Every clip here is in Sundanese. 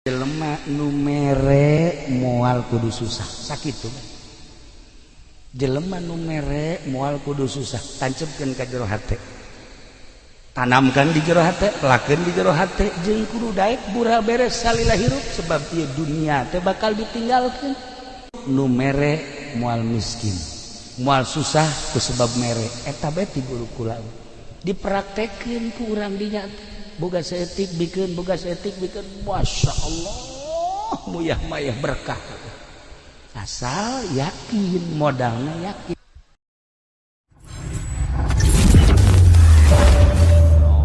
Jelema nu mere moal kudu susah, sakitu. Jelema nu mere moal kudu susah, tancepkeun ka jero hate. Tanamkan di jero hate, lakeun di jero hate, jeung kudu daek bura beres salila hirup sebab ieu dunia teh bakal ditinggalkeun. Nu mere moal miskin, moal susah ku sebab mere. Eta bae ti guru kula. Dipraktekeun ku urang dinya. Boga seetik bikin, boga seetik bikin, masya Allah, muyah mayah berkah. Asal yakin, modalnya yakin.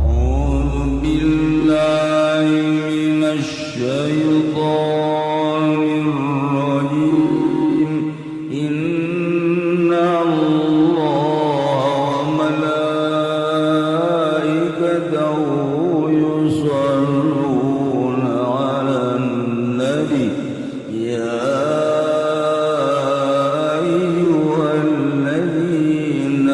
A'udzu billahi minasy syaithanir rajim. Inna Allaha wa malaikatahu يصلون على النبي يا أيها الذين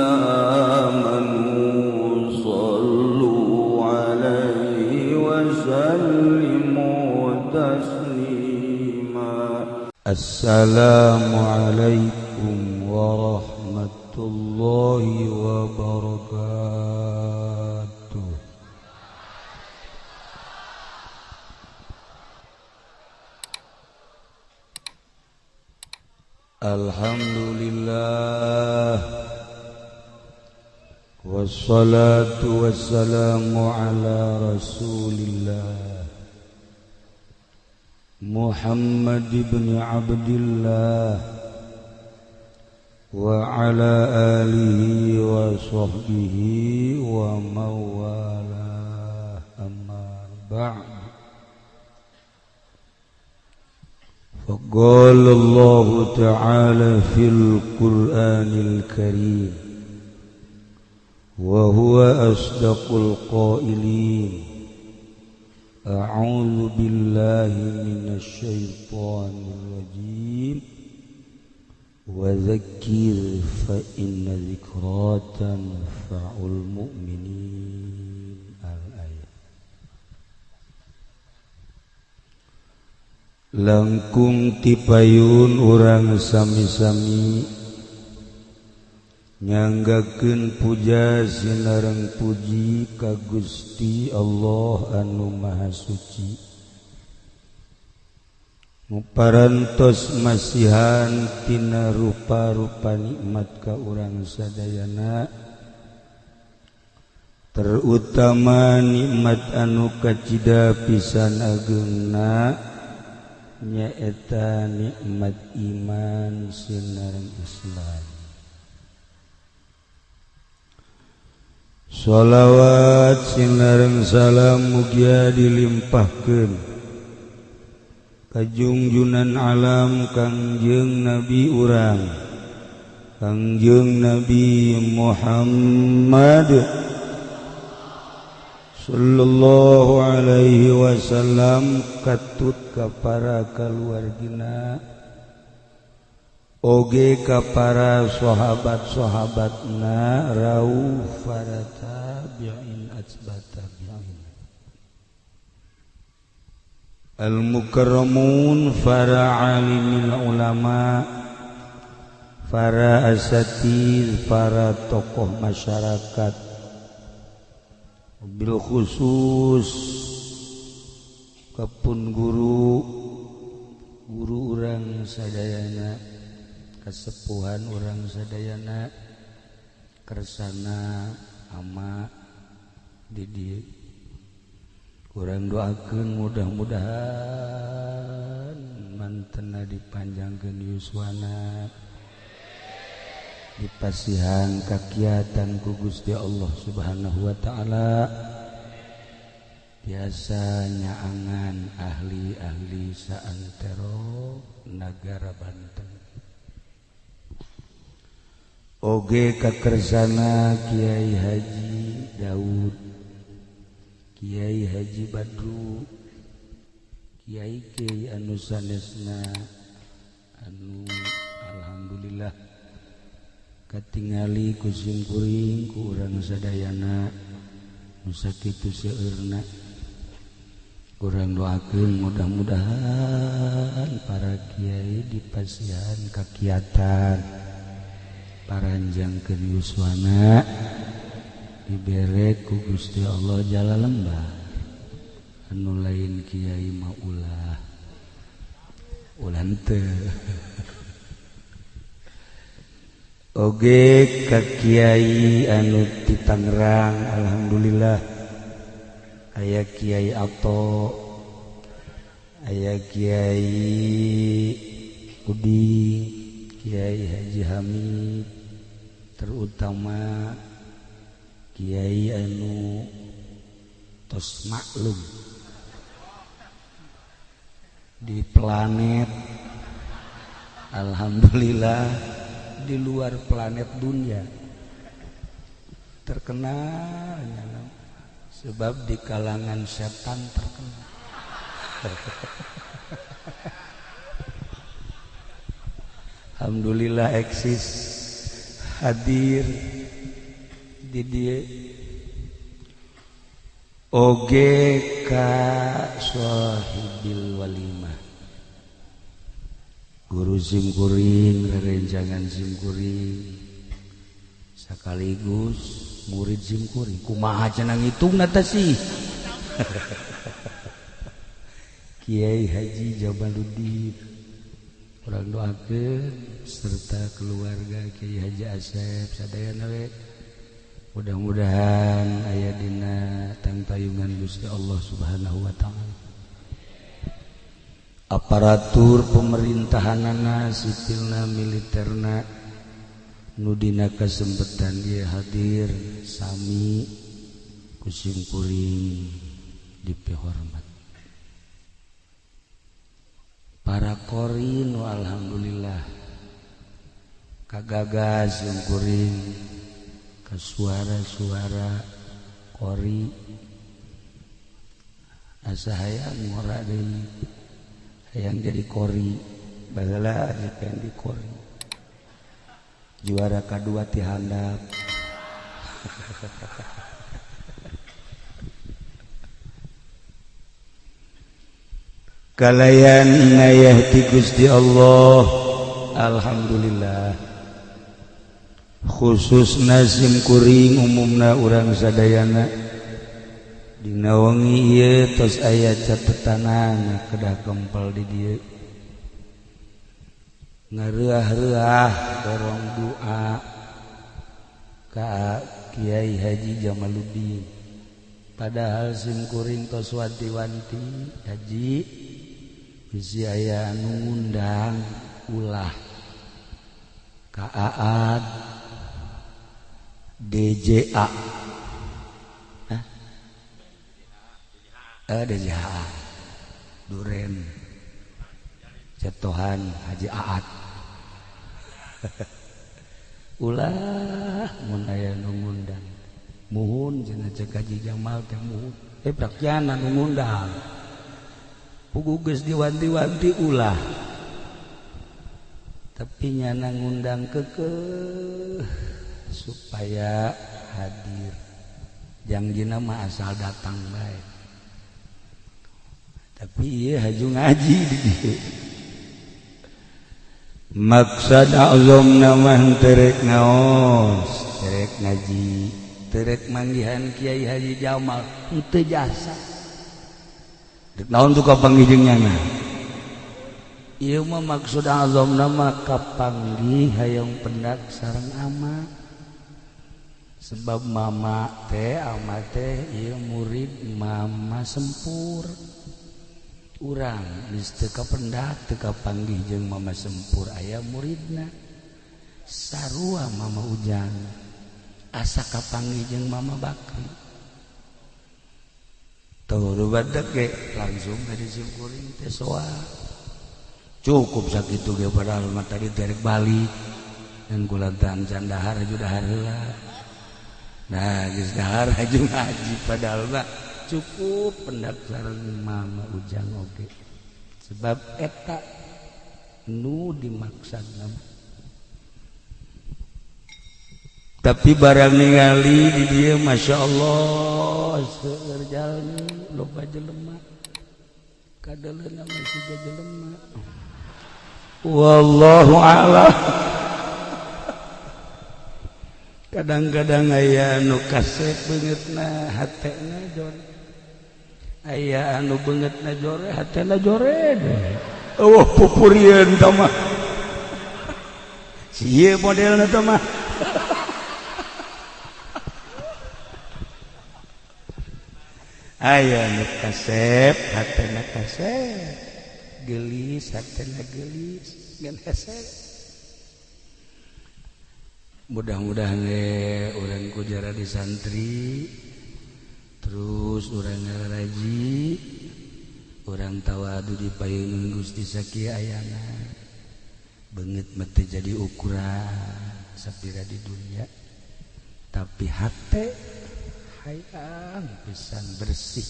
آمنوا صلوا عليه وسلموا تسليما. السلام عليكم ورحمة الله وبركاته. Alhamdulillah wassalatu wassalamu ala rasulillah Muhammad ibn Abdillah wa ala alihi wa sahbihi wa mawalah, amma ba'd. فقال الله تعالى في القرآن الكريم وهو أصدق القائلين: أعوذ بالله من الشيطان الرجيم وذكر فإن ذكرى تنفع المؤمنين. الآية. Langkung tipayun urang sami-sami nyanggakeun puja sinareng puji ka Gusti Allah anu Maha Suci, muparantos masihan tina rupa-rupa nikmat ka urang sadayana, terutama nikmat anu kacida pisan ageungna nyaeta nikmat iman sinareng Islam. Sholawat sinareng salam mugia dilimpahkeun ka junjunan alam Kangjeng Nabi urang, Kangjeng Nabi Muhammad sallallahu alaihi wasallam, katut ka para kaluargina oge ka para sahabat-sahabatna rauh para tabi'in atsba tabi'in al mukarramun, para alimil ulama, para asatidz, para tokoh masyarakat, bil khusus kapun guru guru urang sadayana, kasepuhan urang sadayana, kersana ama di urang doakeun mudah-mudahan mantena dipanjangkeun yuswana, dipasihan kakiatan ku Gusti Allah Subhanahu wa ta'ala, biasa nyaangan ahli-ahli saantero nagara Banten. Oge kakersana Kiai Haji Daud, Kiai Haji Badru, Kiai Kiai anu sanesna anu alhamdulillah katingali ku simkuring ku urang sadayana nu sakitu seueurna. Kurang doakeun mudah-mudahan para kiai dipasihan kakiatan paranjangkeun yuswana dibere ku Gusti Allah jala lembah anu lain kiai mah ulah ulah teu. Oge ka kiai anu di Tangerang alhamdulillah aya Kiai Ato, aya Kiai Udi, Kiai Haji Hamid, terutama Kiai anu tos maklum di planet, alhamdulillah di luar planet dunia terkenal sebab di kalangan setan terkenal. Alhamdulillah eksis hadir di dia oge ka sahibil walimah guru simkuring rerencangan simkuring sekaligus murid simkuring kumaha cenah ngitungna teh sih. Kiai Haji Jamaluddin urang doakeun serta keluarga Kiai Haji Asep sadayana we mudah-mudahan aya dina tangtayungan Gusti Allah Subhanahu wa taala. Aparatur pemerintahanana sipilna militerna nu dina kasempetan ieu hadir sami ku simkuring dipihormat. Para qori nu alhamdulillah kagagas simkuring ka suara-suara qori asa hayang ngora deui hayang jadi qori baheula pengen di qori juara kadua ti handap. Kalayan ngayah ti Gusti Allah alhamdulillah khususna simkuring umumna urang sadayana dina wengi ieu tos aya catetanana kedah kempel di dieu ngareah-reah dorong doa ka Kiai Haji Jamaluddin padahal simkuring tos wanti-wanti haji bisi aya anu ngundang ulah ka Aad DJA. Hah? DJA Duren Cetohan Haji Aad. Ulah mun aya nu ngundang muhun cenah cek Haji Jamal teh muhun prakjana nu ngundang pugu geus diwanti-wanti ulah tapi nyana ngundang kekeh supaya hadir jangjina mah asal datang bae tapi ieu haju ngaji di dieu maksad azamna mah terek ngaos terek ngaji terek manggihan Kiai Haji Jamal henteu jasa naon tuh kapanggih jeung nyana ieu mah maksud azamna mah kapanggih hayang pendak sareng ama sebab mama teh ama teh ieu murid mama sempur urang geus teu kapendak teu kapanggih jeung mama sempur aya muridna sarua mama Ujang asa kapanggih jeung mama Bakri tuh badak ge langsung dari simkuring teh soa cukup sakitu ge padahal mah tadi derek balik dan kulantaran can dahar aju dahar heula nah geus dahar aju ngaji padahal mah cukup pendak sareng mama Ujang oge sebab eta nu dimaksudna tapi barang ningali di dieu Masya Allah seueur jalmi loba jelema Kadaleuna masih jelema. Wallahu a'lam. Kadang-kadang aya anu kasep beungeutna hatena jore. Aya anu beungeutna jore hatena jore. Eueuh pupurieun tah mah. Si ieu modelna tah mah. Aya nu kasep hatena kasep. Geulis hatena geulis ngan hese. Mudah-mudahan urang ku jara di santri terus urang ngaraji urang tawadu di payungan Gusti sakieu ayana beungeut mah teu jadi ukuran sapira di dunia tapi hate hayang pisan bersih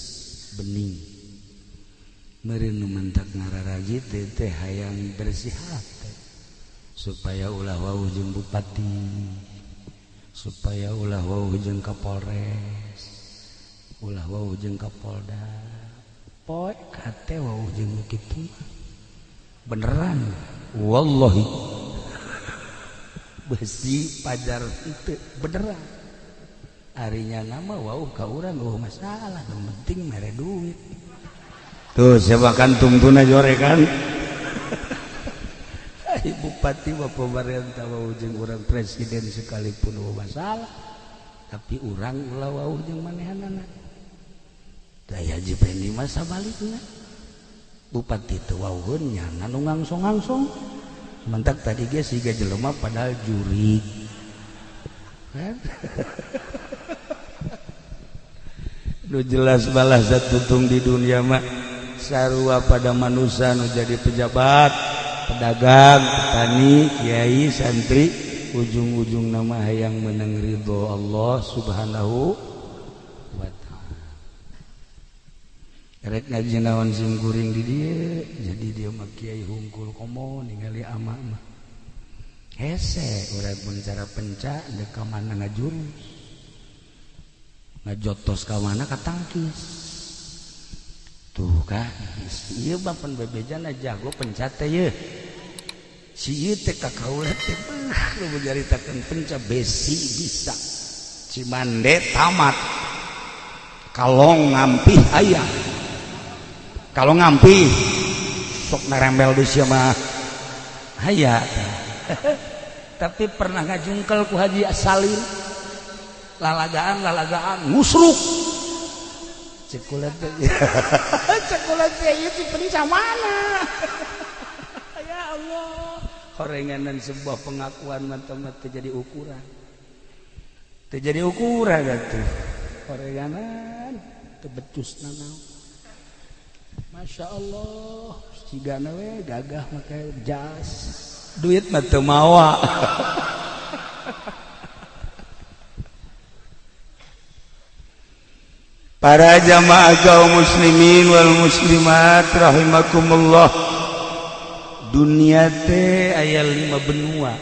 bening meureun nu mentak ngararaji teh hayang bersih hate supaya ulah wauh jeung bupati, supaya ulah wauh jeung kapolres, ulah wauh jeung kapolda. Poe kate wauh jeung kitu beneran wallahi besi pajar itu beneran. Arinya nama wauh ka urang eueuh masalah, nu penting mere duit. Tuh siapa kantung tuna jore kan? Bupati wa pemerintah wauh jeung urang presiden sekalipun eueuh masalah, tapi urang ulah wauh jeung manehanana. Da Haji Pendi mah sabalikna. Bupati teu wauheun nyana nu ngangsong-ngangsong. Mentak tadi ge siga jelema padahal jurig. Kan? Nu jelas balas tutung di dunia mah sarua pada manusia nu jadi pejabat, pedagang, petani, kiai, santri, ujung-ujung nama hayang menang ridho Allah Subhanahu wa ta'ala. Rek ngaji naon sim kuring di dieu, jadi dia mah kiai hungkul komo ningali ama mah. Hese urang mun cara penca deuk ka mana ngajurus. Ngajotos ka mana katangkis. Tuh kan, ieu mah pan bebejana jago penca teh yeuh. Si ieu teh ka kaula teh beuh nu nyaritakeun penca besi bisa. Cimande tamat. Kalong ngampih aya. Kalau ngampih sok narembel di sia mah aya. Tapi pernah ngajungkel ku Haji Salim. Lalagaan ngusruk. Cekulat teh. Cekulat teh ieu ti penca mana? Ya Allah. Horenganan sebuah pengakuan mantap teu jadi ukuran. Teu jadi ukuran atuh. Horenganan teu becus nanaon. Masya Allah, cigana we gagah make jas. Duit mah teu mawa. Para jamaah kaum muslimin wal muslimat rahimakumullah. Dunia teh aya 5 benua,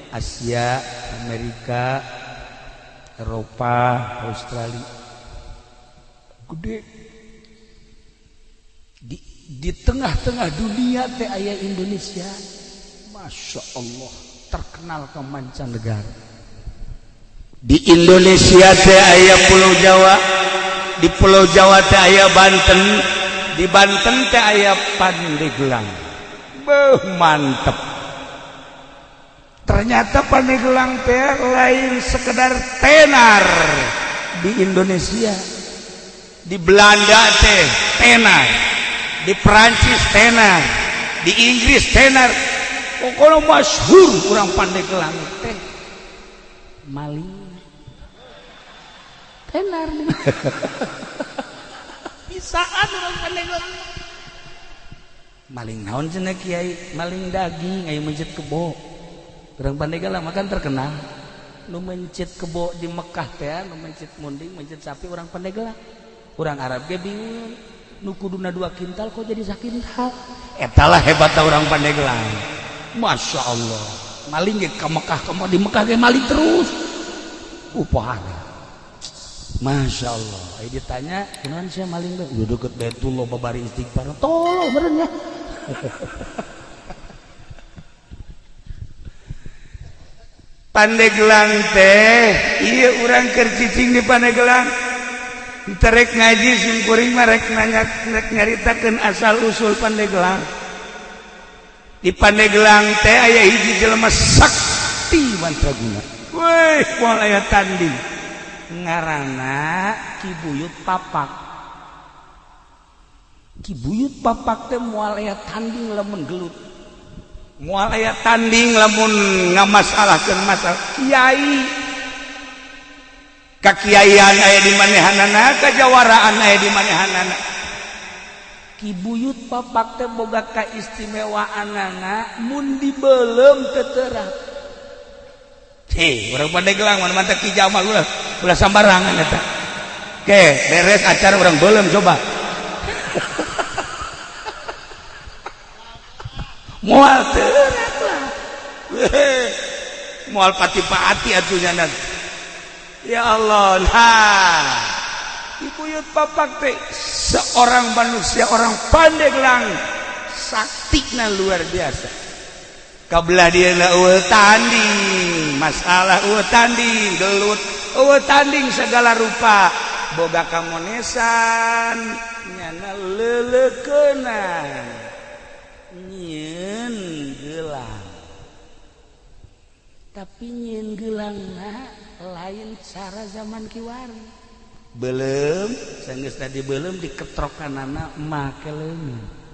Asia, Amerika, Eropa, Australia. Gede. Di tengah-tengah dunia teh aya Indonesia. Masya Allah, terkenal ke mancanegara. Di Indonesia teh aya Pulau Jawa, di Pulau Jawa teh aya Banten, di Banten teh aya Pandeglang. Beuh, mantep. Ternyata Pandeglang teh lain sekedar tenar di Indonesia. Di Belanda teh tenar, di Perancis tenar, di Inggris tenar. Pokoknya masyhur urang Pandeglang teh maling tenar. Bisaan urang Pandeglang maling naon cenah kiai, maling daging aya mencit kebo. Urang Pandeglang mah kan terkenal nu mencit kebo di Mekah teh, nu mencit munding, mencit sapi urang Pandeglang. Urang Arab ge bingung, nu kuduna 2 kintal kok jadi sakintal. Eta lah hebatna urang Pandeglang. Masya Allah, maling ge ka Mekah, ka di Mekah ge maling terus. Upahana. Masya Allah. Ayo ditanya, kunaon sia maling bae? Udah deket Baitullah babari istighfar. Tolong meureun ya. Pandeglang teh, ieu urang keur cicing di Pandeglang. Terek ngaji simkuring mah rek nanya rek nyaritakeun asal usul Pandeglang. Di Pandeglang teh aya hiji jelema sakti mantraguna. Weh, moal aya tanding. Ngaranna Ki Buyut Papak. Ki Buyut Papak teh moal aya tanding lamun gelut. Moal aya tanding lamun ngamasalahkeun masalah kiai. Kakiaian aya di manehanana, kajawaraan aya di manehanana. Ki Buyut Papak teh boga kaistimewaanana mun dibeuleum teu terang. Hei, urang Pandeglang mana mantap Ki Jamal ulah ulah sambarangan eta. Oke, beres acara urang beuleum coba. Moal terang lah. Moal pati-pati atuh nya. Ya Allah, nah Ki Buyut Papak teh seorang manusia orang Pandeglang saktina luar biasa. Kabelah dia eueuh tanding, masalah eueuh tanding, gelut eueuh tanding segala rupa, boga kamonesan nyana leleukeunana nyieun gelang. Tapi nyieun gelangna lain cara zaman kiwari. Belum sanggeus tadi belum diketrokanana make leungeun.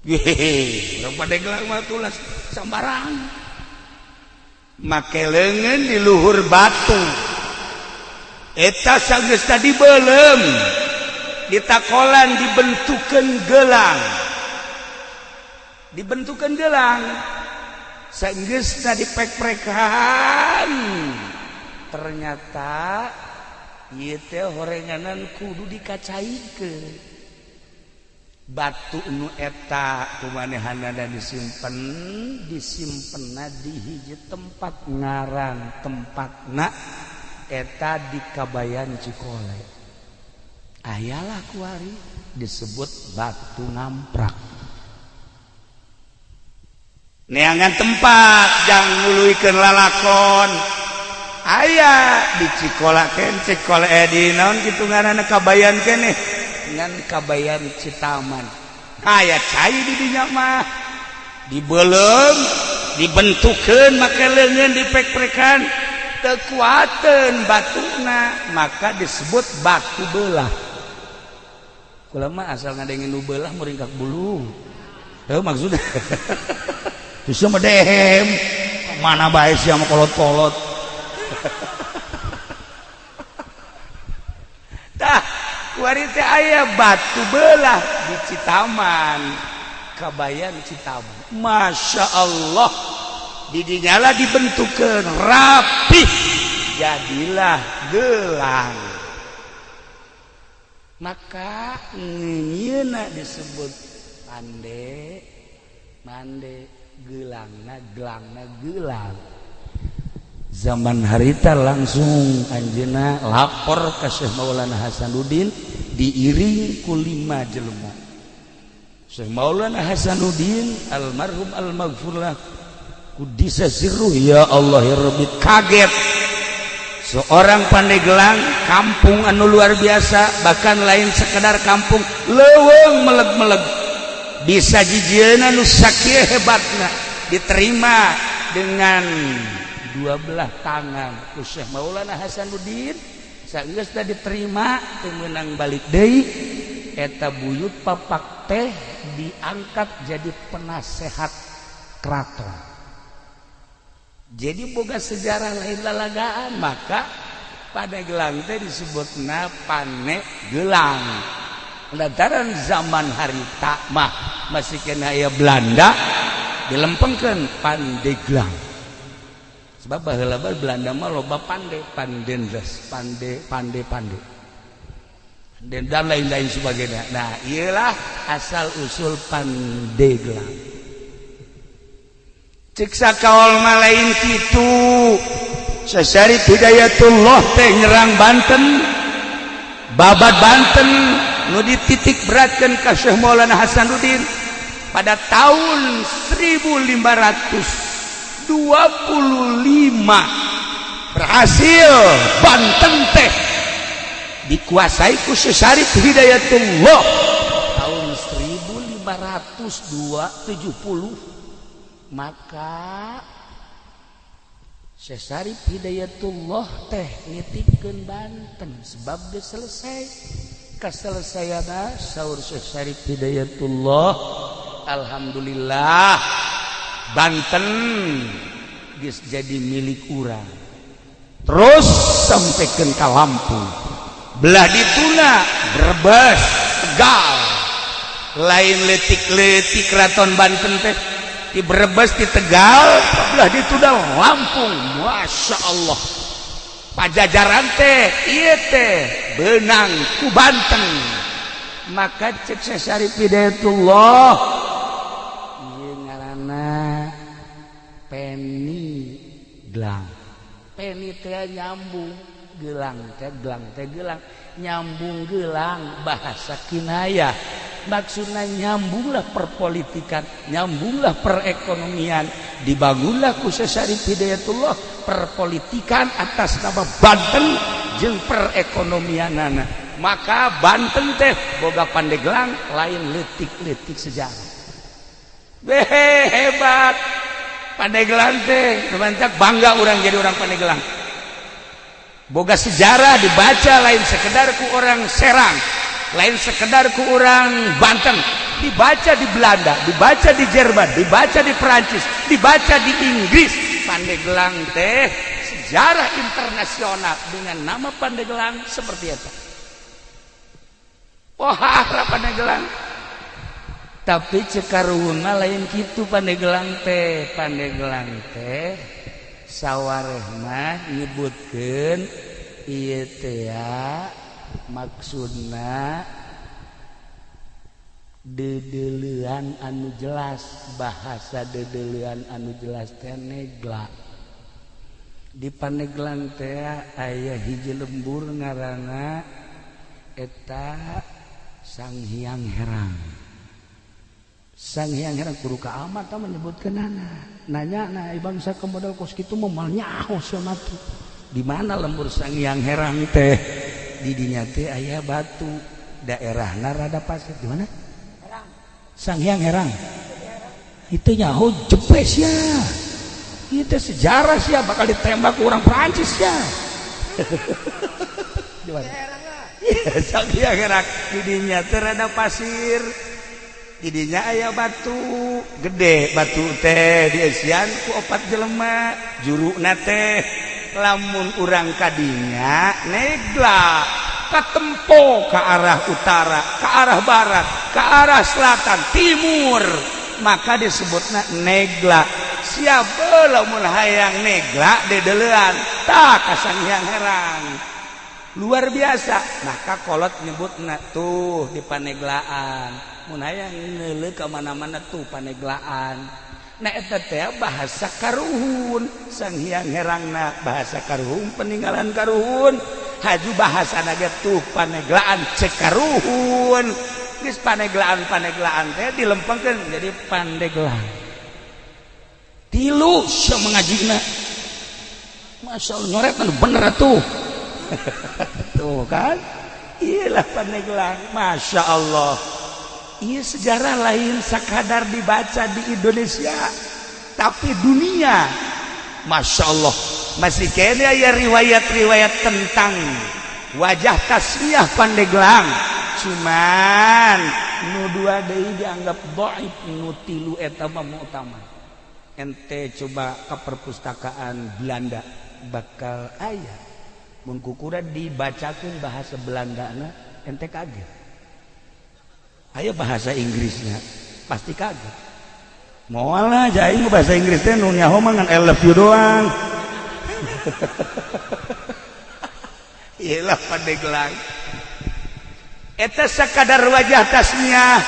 Hehehe, urang Pandeglang mah tulas sambarang. Make leungeun di luhur batu. Eta sanggeus tadi belum ditakolan dibentukeun gelang. Dibentukeun gelang. Sanggeus tadi pek-prekan. Ternyata ieu teh horenganan kudu dikacaikeun. Batu nu eta kumanehanana disimpen, disimpenna di hiji tempat ngaran tempatna eta di Kabayan Cikole. Ayalah kuari disebut batu ngamprak. Neangan tempat jang nuluykeun lalakon. Aya di Cikola ken Cikole di naon kitu ngaranna Kabayan keneh ngan Kabayan Citaman. Aya cai di dinya mah dibeuleum dibentukeun make leungeun dipek-prekan teu kuateun batuna maka disebut batu belah. Kula mah asal ngadengin nu belah muringkak bulu. Heuh maksudna. Terus mah dehem mana bae sia mah kolot-kolot. Tah kuari teh aya batu belah di Citaman, Kabayan Citaman. Masya Allah, di dinyala dibentukkeun rapih jadilah gelang. Maka nyeuna disebut pande mande gelangna gelangna gelang. Zaman harita langsung anjeunna lapor ka Syekh Maulana Hasanuddin diiring ku 5 jelema. Syekh Maulana Hasanuddin almarhum almaghfurlah kudisa sirruh ya Allah ya Rabbi kaget. Seorang Pandeglang kampung anu luar biasa, bahkan lain sekedar kampung leuweung meleg-meleg bisa jijieuna nu sakieu hebatna diterima dengan dua belah tangan ku Syekh Maulana Hasanuddin. Sageus teh diterima teu meunang balik deui eta Buyut Papak teh diangkat jadi penasehat keraton. Jadi boga sejarah lain lalagaan, maka Pandeglang teh disebutna Panegelang. Lantaran zaman harita mah masih kena aya Belanda dilempengkeun Pandeglang. Sebab baheula Belanda mah loba pande, pandenres, pande, pande, pande. Dan lain-lain sebagainya. Nah, iyalah asal usul Pandeglang. Cek sakaol mah lain kitu. Syarif Hidayatullah teh nyerang Banten. Babad Banten nu dititik beratkan ka Syekh Maulana Hasanuddin pada tahun 1525 berhasil Banten teh dikuasai ku Syekh Syarif Hidayatullah tahun 1570. Maka Syekh Syarif Hidayatullah teh nitipkeun Banten sebab geus selesai. Kaselesaiana, saur Syekh Syarif Hidayatullah, "Alhamdulillah, Banten geus jadi milik urang." Terus sampaikan ke Lampung, belah dituna Brebes, Tegal, lain letik-letik Keraton Banten teh di Brebes, di Tegal, belah dituna Lampung. Masya Allah, Pajajaran teh ieu teh benang ku Banten. Maka cek Syekh Syarif Hidayatullah, ieu ngaranna peni gelang. Peni teh nyambung, gelang teh gelang teh gelang, nyambung gelang, bahasa kinayah. Maksudnya nyambunglah perpolitikan, nyambunglah perekonomian. Dibangunlah ku Syekh Syarif Hidayatullah perpolitikan atas nama Banten jeung perekonomianana. Maka Banten teh boga Pandeglang, lain letik-letik sejarah. Behe, hebat Pandeglang teh. Mantap, bangga orang jadi orang Pandeglang, boga sejarah dibaca lain sekedar ku orang Serang, lain sekedar ku orang Banten, dibaca di Belanda, dibaca di Jerman, dibaca di Perancis, dibaca di Inggris. Pandeglang teh sejarah internasional dengan nama Pandeglang seperti itu. Wah, Pandeglang. Tapi cek karuhun mah lain kitu Pandeglang teh. Pandeglang teh sawareh mah nyebutkeun ieu teh ya, maksudna dedelean anu jelas. Bahasa dedelean anu jelas teh negla. Di Pandeglang teh aya hiji lembur ngaranna eta Sang Hyang Herang. Sang Hyang Herang kudu ka amat tah menyebutkeunana. Nanya na bangsa ke model kos kitu mah moal nyaho sia mati. Di mana lembur Sang Hyang Herang teh? Di dinya teh aya batu, daerahna rada pasir. Di mana Sang Hyang Herang itu? Nyaho jepes ya, itu sejarah sih, bakal ditembak orang Prancis ya. Di mana? Iya, Sang Hyang Herang di dinya teh rada pasir, didinya aya batu gede. Batu teh dieusian ku opat jelema. Juruna teh lamun urang kadinya negla katempo ke arah utara, ke arah barat, ke arah selatan, timur, maka disebutna negla. Siapa lamun hayang negla dedelean tah ka Sang Hyang Herang. Luar biasa. Maka kolot nyebutna tuh di Paneglaan, mun hayang neuleuh ka mana-mana tuh Paneglaan. Nah, eta teh bahasa karuhun. Sang Hyang Herangna bahasa karuhun, peninggalan karuhun. Haju bahasa naga tuh Paneglaan cek karuhun. Geus Paneglaan, Paneglaan teh dilempengkeun jadi Pandeglang. Tilu sia mengajina. Masya Allah, nyoret anu bener atuh. Tuh kan, iyalah Pandeglang. Masya Allah, iya, sejarah lain sekadar dibaca di Indonesia, tapi dunia. Masya Allah, masih kene ya riwayat-riwayat tentang wajah tasmiyah Pandeglang. Cuman nu dua deui dianggap dhaif, nu tilu eta mah utama. Ente coba ke perpustakaan Belanda, bakal aya. Mun kukura dibacakeun bahasa Belanda na, ente kaget. Ayo bahasa Inggrisnya pasti kaget. Moal lah aing bahasa Inggris teh nu nyaho mah ngan "I love you" doang. Iyalah, Pandeglang eta sakadar wajah tasmiyah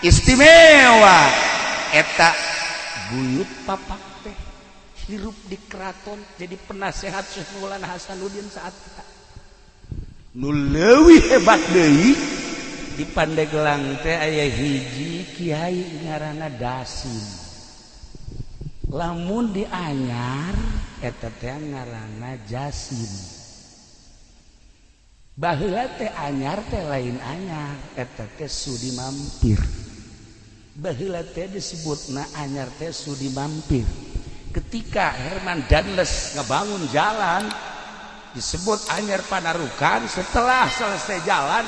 istimewa. Eta buyut papak teh hirup di keraton, jadi penasehat Syekh Maulana Hasanuddin saat kita. Nu leuwih hebat deui, di Pandeglang teh aya hiji kiai ngaranna Dasim. Lamun di Anyar eta teh ngaranna Jasim. Baheula teh Anyar teh lain Anyar, eta teh Sudi Mampir. Baheula teh disebutna Anyar teh Sudi Mampir. Ketika Herman Daendels ngebangun jalan disebut Anyar Panarukan, setelah selesai jalan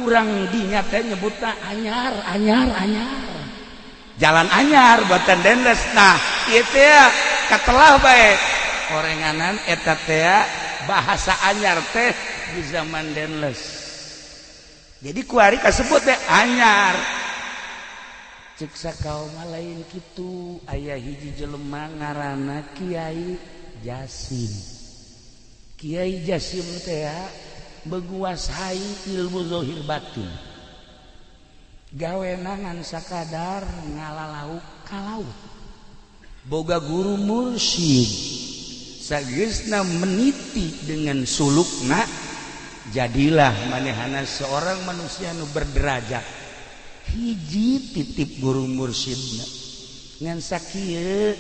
urang dinya teh nyebutna Anyar, Anyar, Anyar, jalan Anyar buatan Daendels. Nah, ieu teh katelah bae orenganan eta teh bahasa Anyar teh di zaman Daendels. Jadi kuari kasebut teh Anyar. Cek sakaum lain kitu, aya hiji jelema ngaranna Kiai Jasim. Kiai Jasim teh menguasai ilmu zahir batin. Gawena ngan sakadar ngalalauk ka laut. Boga guru mursyid. Sageusna meniti dengan sulukna, jadilah manehana seorang manusia nu berderajat. Hiji titip guru mursyidna ngan sakieu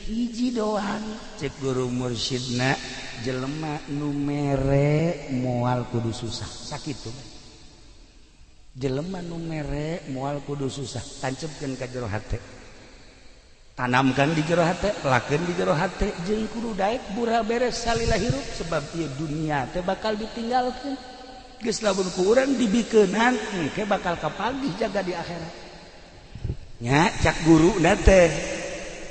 hiji doang, cek guru mursyidna, jelema nu mere moal kudu susah. Sakitu, jelema nu mere moal kudu susah. Tancepkeun ka jero hate, tanamkan di jero hate, lakeun di jero hate, jeung kudu daek bura beres salila hirup, sebab ieu dunia teh bakal ditinggalkeun. Geus lamun ku urang dibikeunan, engke bakal kapagih jaga di akhirat nya. Cak guru teh,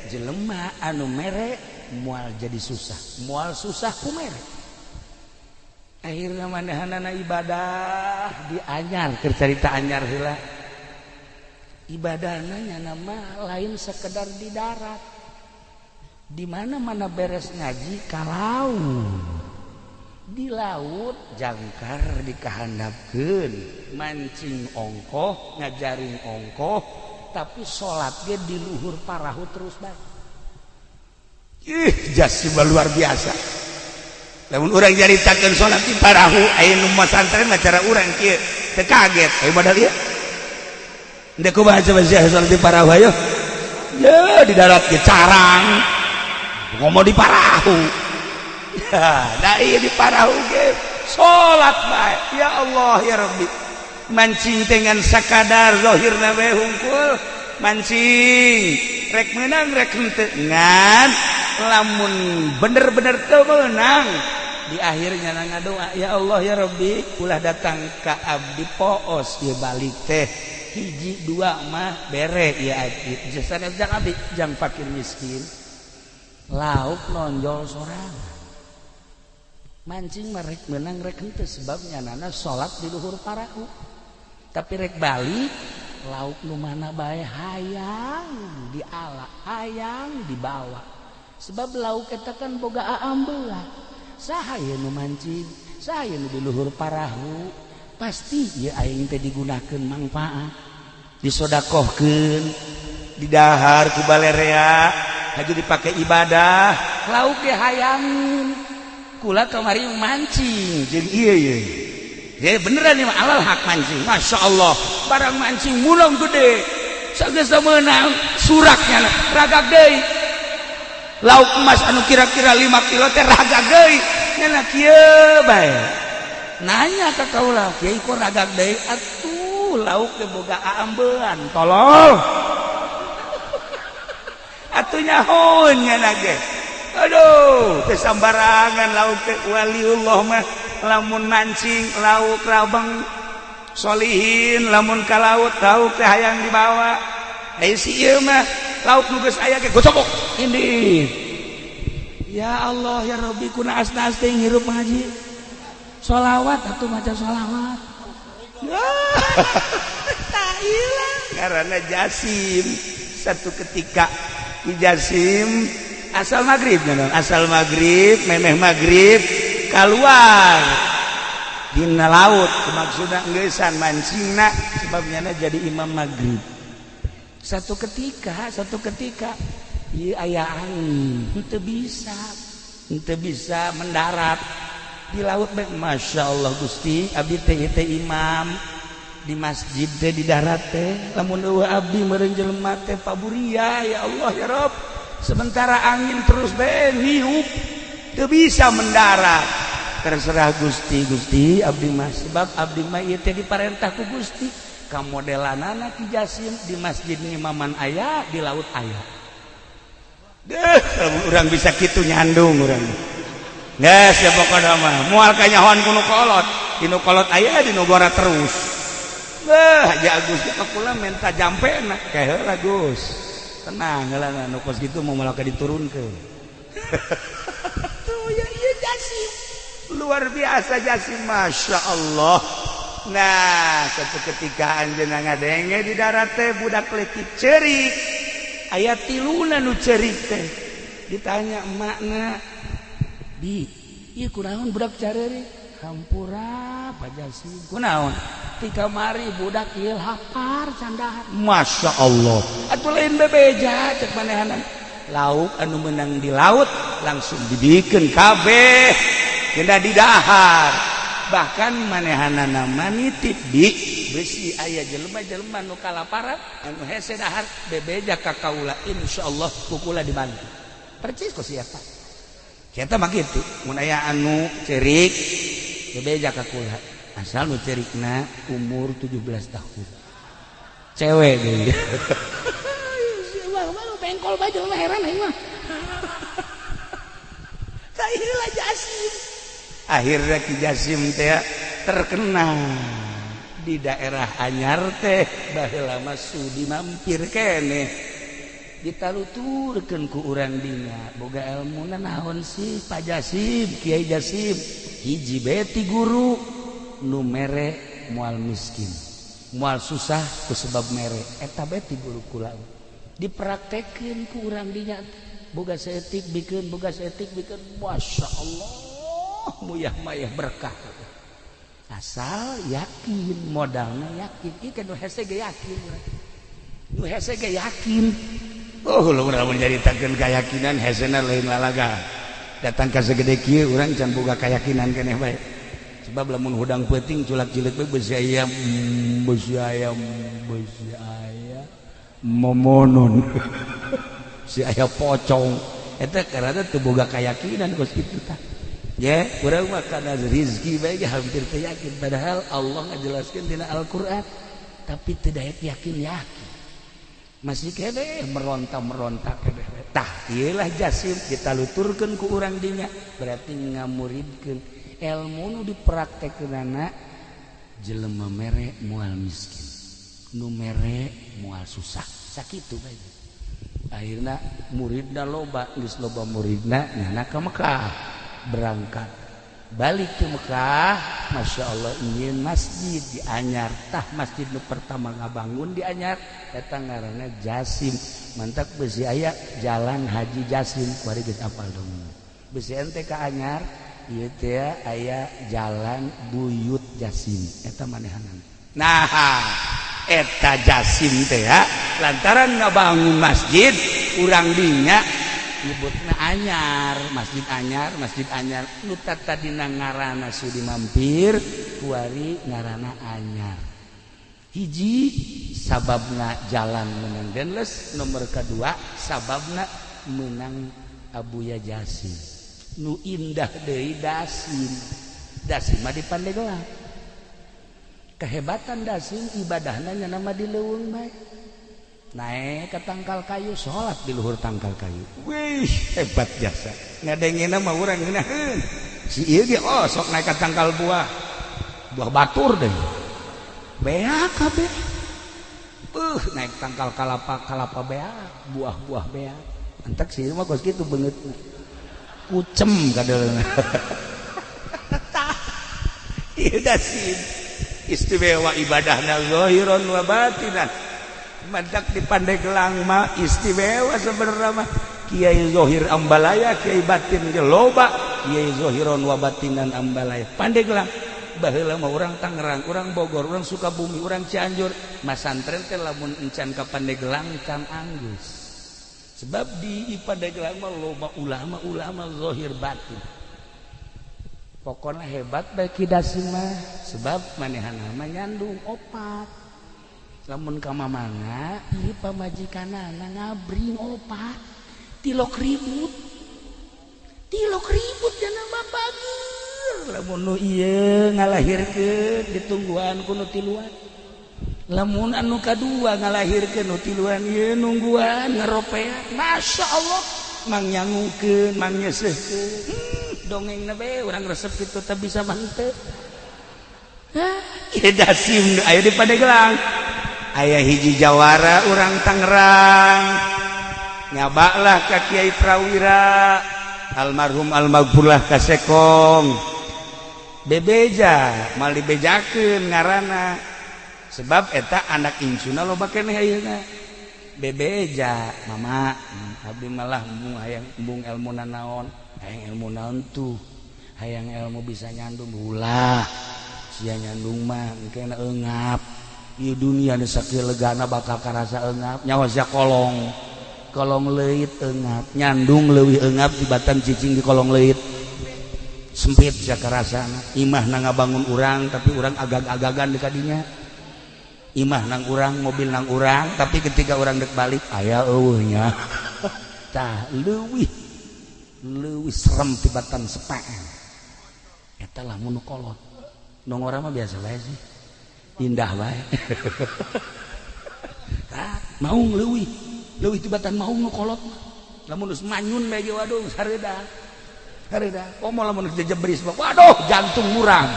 jelema anu mere moal jadi susah, moal susah ku mere. Akhirna manehanana ibadah di Anyar. Keur carita Anyar heula, ibadahna nya mah lain sekedar di darat. Di mana-mana beres ngaji ka laut. Di laut jangkar dikahandapkeun, mancing ongkoh, ngajaring ongkoh, tapi salat ge di luhur parahu terus bae. Ih, Jasim luar biasa. Lamun urang nyaritakeun salat di parahu, aya nu masantren mah cara urang kieu teu kaget. Ayo modal ieu. Henteu kumaha coba sia salat di parahu, ayo. Ya di darat ge carang. Ngomong di parahu. Ya, nah iya di parahu ge salat bae. Ya Allah ya Rabbi. Mancing dengan sakadar zahirna we hungkul, mancing rek menang rek henteu, ngan lamun bener-bener teu meunang di akhirnya ngadoa, "Ya Allah ya Rabbi, ulah datang ka abdi poos ieu balik teh, hiji dua mah bere ya abdi, jasa jang abdi jang fakir miskin." Lauk nonjol sorangan. Mancing mah rek menang rek henteu, sebabnya nana salat di luhur parahu, tapi rek balik lauk nu mana bae hayang diala, hayang dibawa, sebab lauk eta kan boga aambeula. Saha ieu nu mancing, saha ieu nu di luhur parahu, pasti ieu aing teh digunakeun mangfaat, disodakohkeun, didahar ku balerea, haju dipake ibadah. Lauk ge hayang. Kula kamari mancing jeung ieu ieu ya, beneran nih alal hak mancing, masya Allah. Barang mancing mulung gede, sageus meunang suraknya ragag deui. Lauk emas anu kira-kira 5 kilo teh ragag deui. Nya kieu bae nanya ka kaula, "Kiai, kok ragag deui?" "Atuh lauk teh boga aambean, tolol atuh nyahoeun." Nya ge aduh teh sambarangan lauk teh. Waliullah mah lamun mancing lauk rabang, solihin lamun ka laut lauk teh hayang dibawa. Eh, si ieu mah lauk nu geus aya ge gocokok ini. Ya Allah ya Rabbi, kuna asna teh hirup ngaji sholawat atuh, maca sholawat. Tak hilang karena Jasim. Satu ketika Ki Jasim asal maghrib, asal maghrib, memeh maghrib keluar dina laut, maksudna ngeusan mancingna, sebabnya jadi imam maghrib. Satu ketika ieu aya angin, henteu bisa mendarat. Di laut bae Masya Allah Gusti abdi teh teh imam di masjid teh di darat teh lamun eueuh abdi meureun jelema teh paburia ya Allah ya Rob. Sementara angin terus bae niup teu bisa mendarat. Terserah Gusti, Gusti abdi mah sebab abdi mah ieu teh diparentah ku Gusti. Kamodelanana Ki Jasim di masjid ngimaman aya, di laut aya. Deh, urang bisa kitu nyandung urang. Geus ya pokona mah moal kanyahoan ku nu kolot, di nu kolot aya di nu gora terus. Beuh, Haji Agus ka kula menta jampena kae heula Gus. Tenang heula nu kos kitu mau malah diturunkeun. Tuh ya ieu Jasim. Luar biasa Jasim, Masya Allah. Nah, satu ketika anjeunna ngadenge di darat teh budak leutik ceurik. Aya tiluna nu ceurik teh. Ditanya emakna, "Bi, ieu kunaon budak careurik?" "Hampura Pak Jasim." "Kunaon?" "Ti kamari budak ieu lapar can dahar." Masya Allah. Atuh lain bebeja cek manehanan. Lauk anu menang di laut langsung dibikeun kabeh. Kena didahar. Bahkan manehanana nitip bi besi aya jelema-jelema nu kalaparan anu hese dahar bebeja ka kaula insyaallah ku kula dibantu. Percis kok siapa? Eta mah kitu, mun aya anu ceurik bebeja ka kula. Asal nu ceurikna umur 17 tahun. Cewek deui. Malu bengkol bae jelema heran aing mah. Tah ieu Jasim. Akhirnya Ki Jasim teh terkenal di daerah Anyar teh baheula mah sudi mampir keneh. Ditaluturkeun ku urang dinya boga elmuna naon sih Pak Jasim, Kiai Jasim hiji beti guru nu mere moal miskin moal susah ku sebab mere eta beti guru kula dipraktekeun ku urang dinya boga saeutik bikeun boga saeutik bikeun Masya Allah muyah mayah berkah asal yakin modalna yakin ieu kan nu hese ge yakin nu hese ge yakin. Oh, lu urang nyaritakeun keyakinan hesena lain lalaga. Datang ka segede kieu urang can boga keyakinan keneh bae. Sebab lamun hudang peuting culak cileuk bae besi ayam, besi ayam, besi ayam momonon. Si aya pocong. Eta karena teu boga keyakinan kos kitu tah. Ya, urang mah kana rezeki bae ge hampir teu yakin padahal Allah ngajelaskeun dina Al-Qur'an tapi teu daek yakin-yakin. Masih kene meronta-meronta kene. Tah, ieu lah Jasim ditaluturkeun ku urang dinya berarti ngamuridkeun ilmu nu dipraktekkeunana jelema mere moal miskin, nu mere moal susah. Sakitu bae. Akhirna muridna loba, geus loba muridna nyana ka Mekah berangkat. Balik ke Mekah, Masya Allah ingin masjid di Anyar. Tah masjid nu pertama ngabangun di Anyar eta ngaranna Jasim. Mantak besi aya Jalan Haji Jasim kuari geus apal dong. Besi ente ka Anyar ieu teh aya Jalan Buyut Jasim eta manehanan. Nah, eta Jasim teh ya lantaran ngabangun masjid urang dinya nyebutna Anyar, Masjid Anyar, Masjid Anyar. Nu tadina ngaranna Sudi Mampir, kuari ngaranna Anyar. Hiji sababna jalan menang Denles, nomor kedua sababna menang Abuya Jasim. Nu indah deui Dasim. Dasim mah di Pandeglang. Kehebatan Dasim ibadahna nya nama di leuweung bae. Naik ke tangkal kayu, sholat di luhur tangkal kayu. Wih, hebat jasa. Ngadengena mah urang ngeunaheun. Si ieu ge oh sok naik ke tangkal buah. Buah batur deh. Beak kabeh. Naik tangkal kalapa, kalapa beak, buah-buah beak. Entek sih mah kos kitu beungeutna. Kucem kadeulna. Tah. Ieu Dasim. Istimewa ibadahna zahiran wa batinan. Mantak di Pandeglang mah istimewa sebenarnya mah. Kiai Zohir Ambalaya, Kiai batin ge loba, Kiai Zohiron wa batinan Ambalaya. Pandeglang baheula mah urang Tangerang, urang Bogor, urang Sukabumi, urang Cianjur, masantren teh lamun encan ka Pandeglang can anggeus. Sebab di Pandeglang mah loba ulama-ulama zahir batin. Pokoknya hebat bae Ki Dasim mah, sebab manehna mah nyandung opat. Lamun ka mamana ieu pamajikanana ngabring opat, tilok ribut. Tilok ribut jana mah bageur. Lamun nu ieu ngalahirkeun ditungguan ku nu tiluan. Lamun anu kadua ngalahirkeun nu tiluan ieu nungguan ngaropea. Masya Allah, mang nyangukeun, mang nyeuseuhkeun. Dongeng na be urang resep kitu teh bisa mah henteu. Hah, ieu Dasim nu aya di Pandeglang. Aya hiji jawara urang Tangerang. Nyabaklah ka Kiai Prawira, almarhum almaghfurlah kasekong. Bebeja, mal dibejakeun ngaranna. Sebab eta anak incuna loba keneh ayeuna. Bebeja, mama, abdi malah embung hayang embung ilmu nanaon, hayang ilmu naon tuh, hayang ilmu bisa nyandung ulah. Sia nyandung mah engke eungap. Ieu dunia nu sakieu legana bakal karasa eungap, nyawa sia kolong. Kolong leuit eungap, nyandung leuwih eungap tibatan cicing di kolong leuit. Sempit sia karasana. Imah na ngabangun urang tapi urang agag-agagan di kadinya. Imah nang urang, mobil nang urang, tapi ketika urang dek balik aya eueuh nya. Tah leuwih leuwih serem tibatan sepaan. Eta lah mun kolot. Nu ngora mah biasa bae sih. Indah bae. Tah maung leuwih leuwih tibatan maung nu kolot mah. Lamun geus manyun bae ge waduh sareuda. Sareuda. Komo lamun geus jejebris mah waduh jantung murang.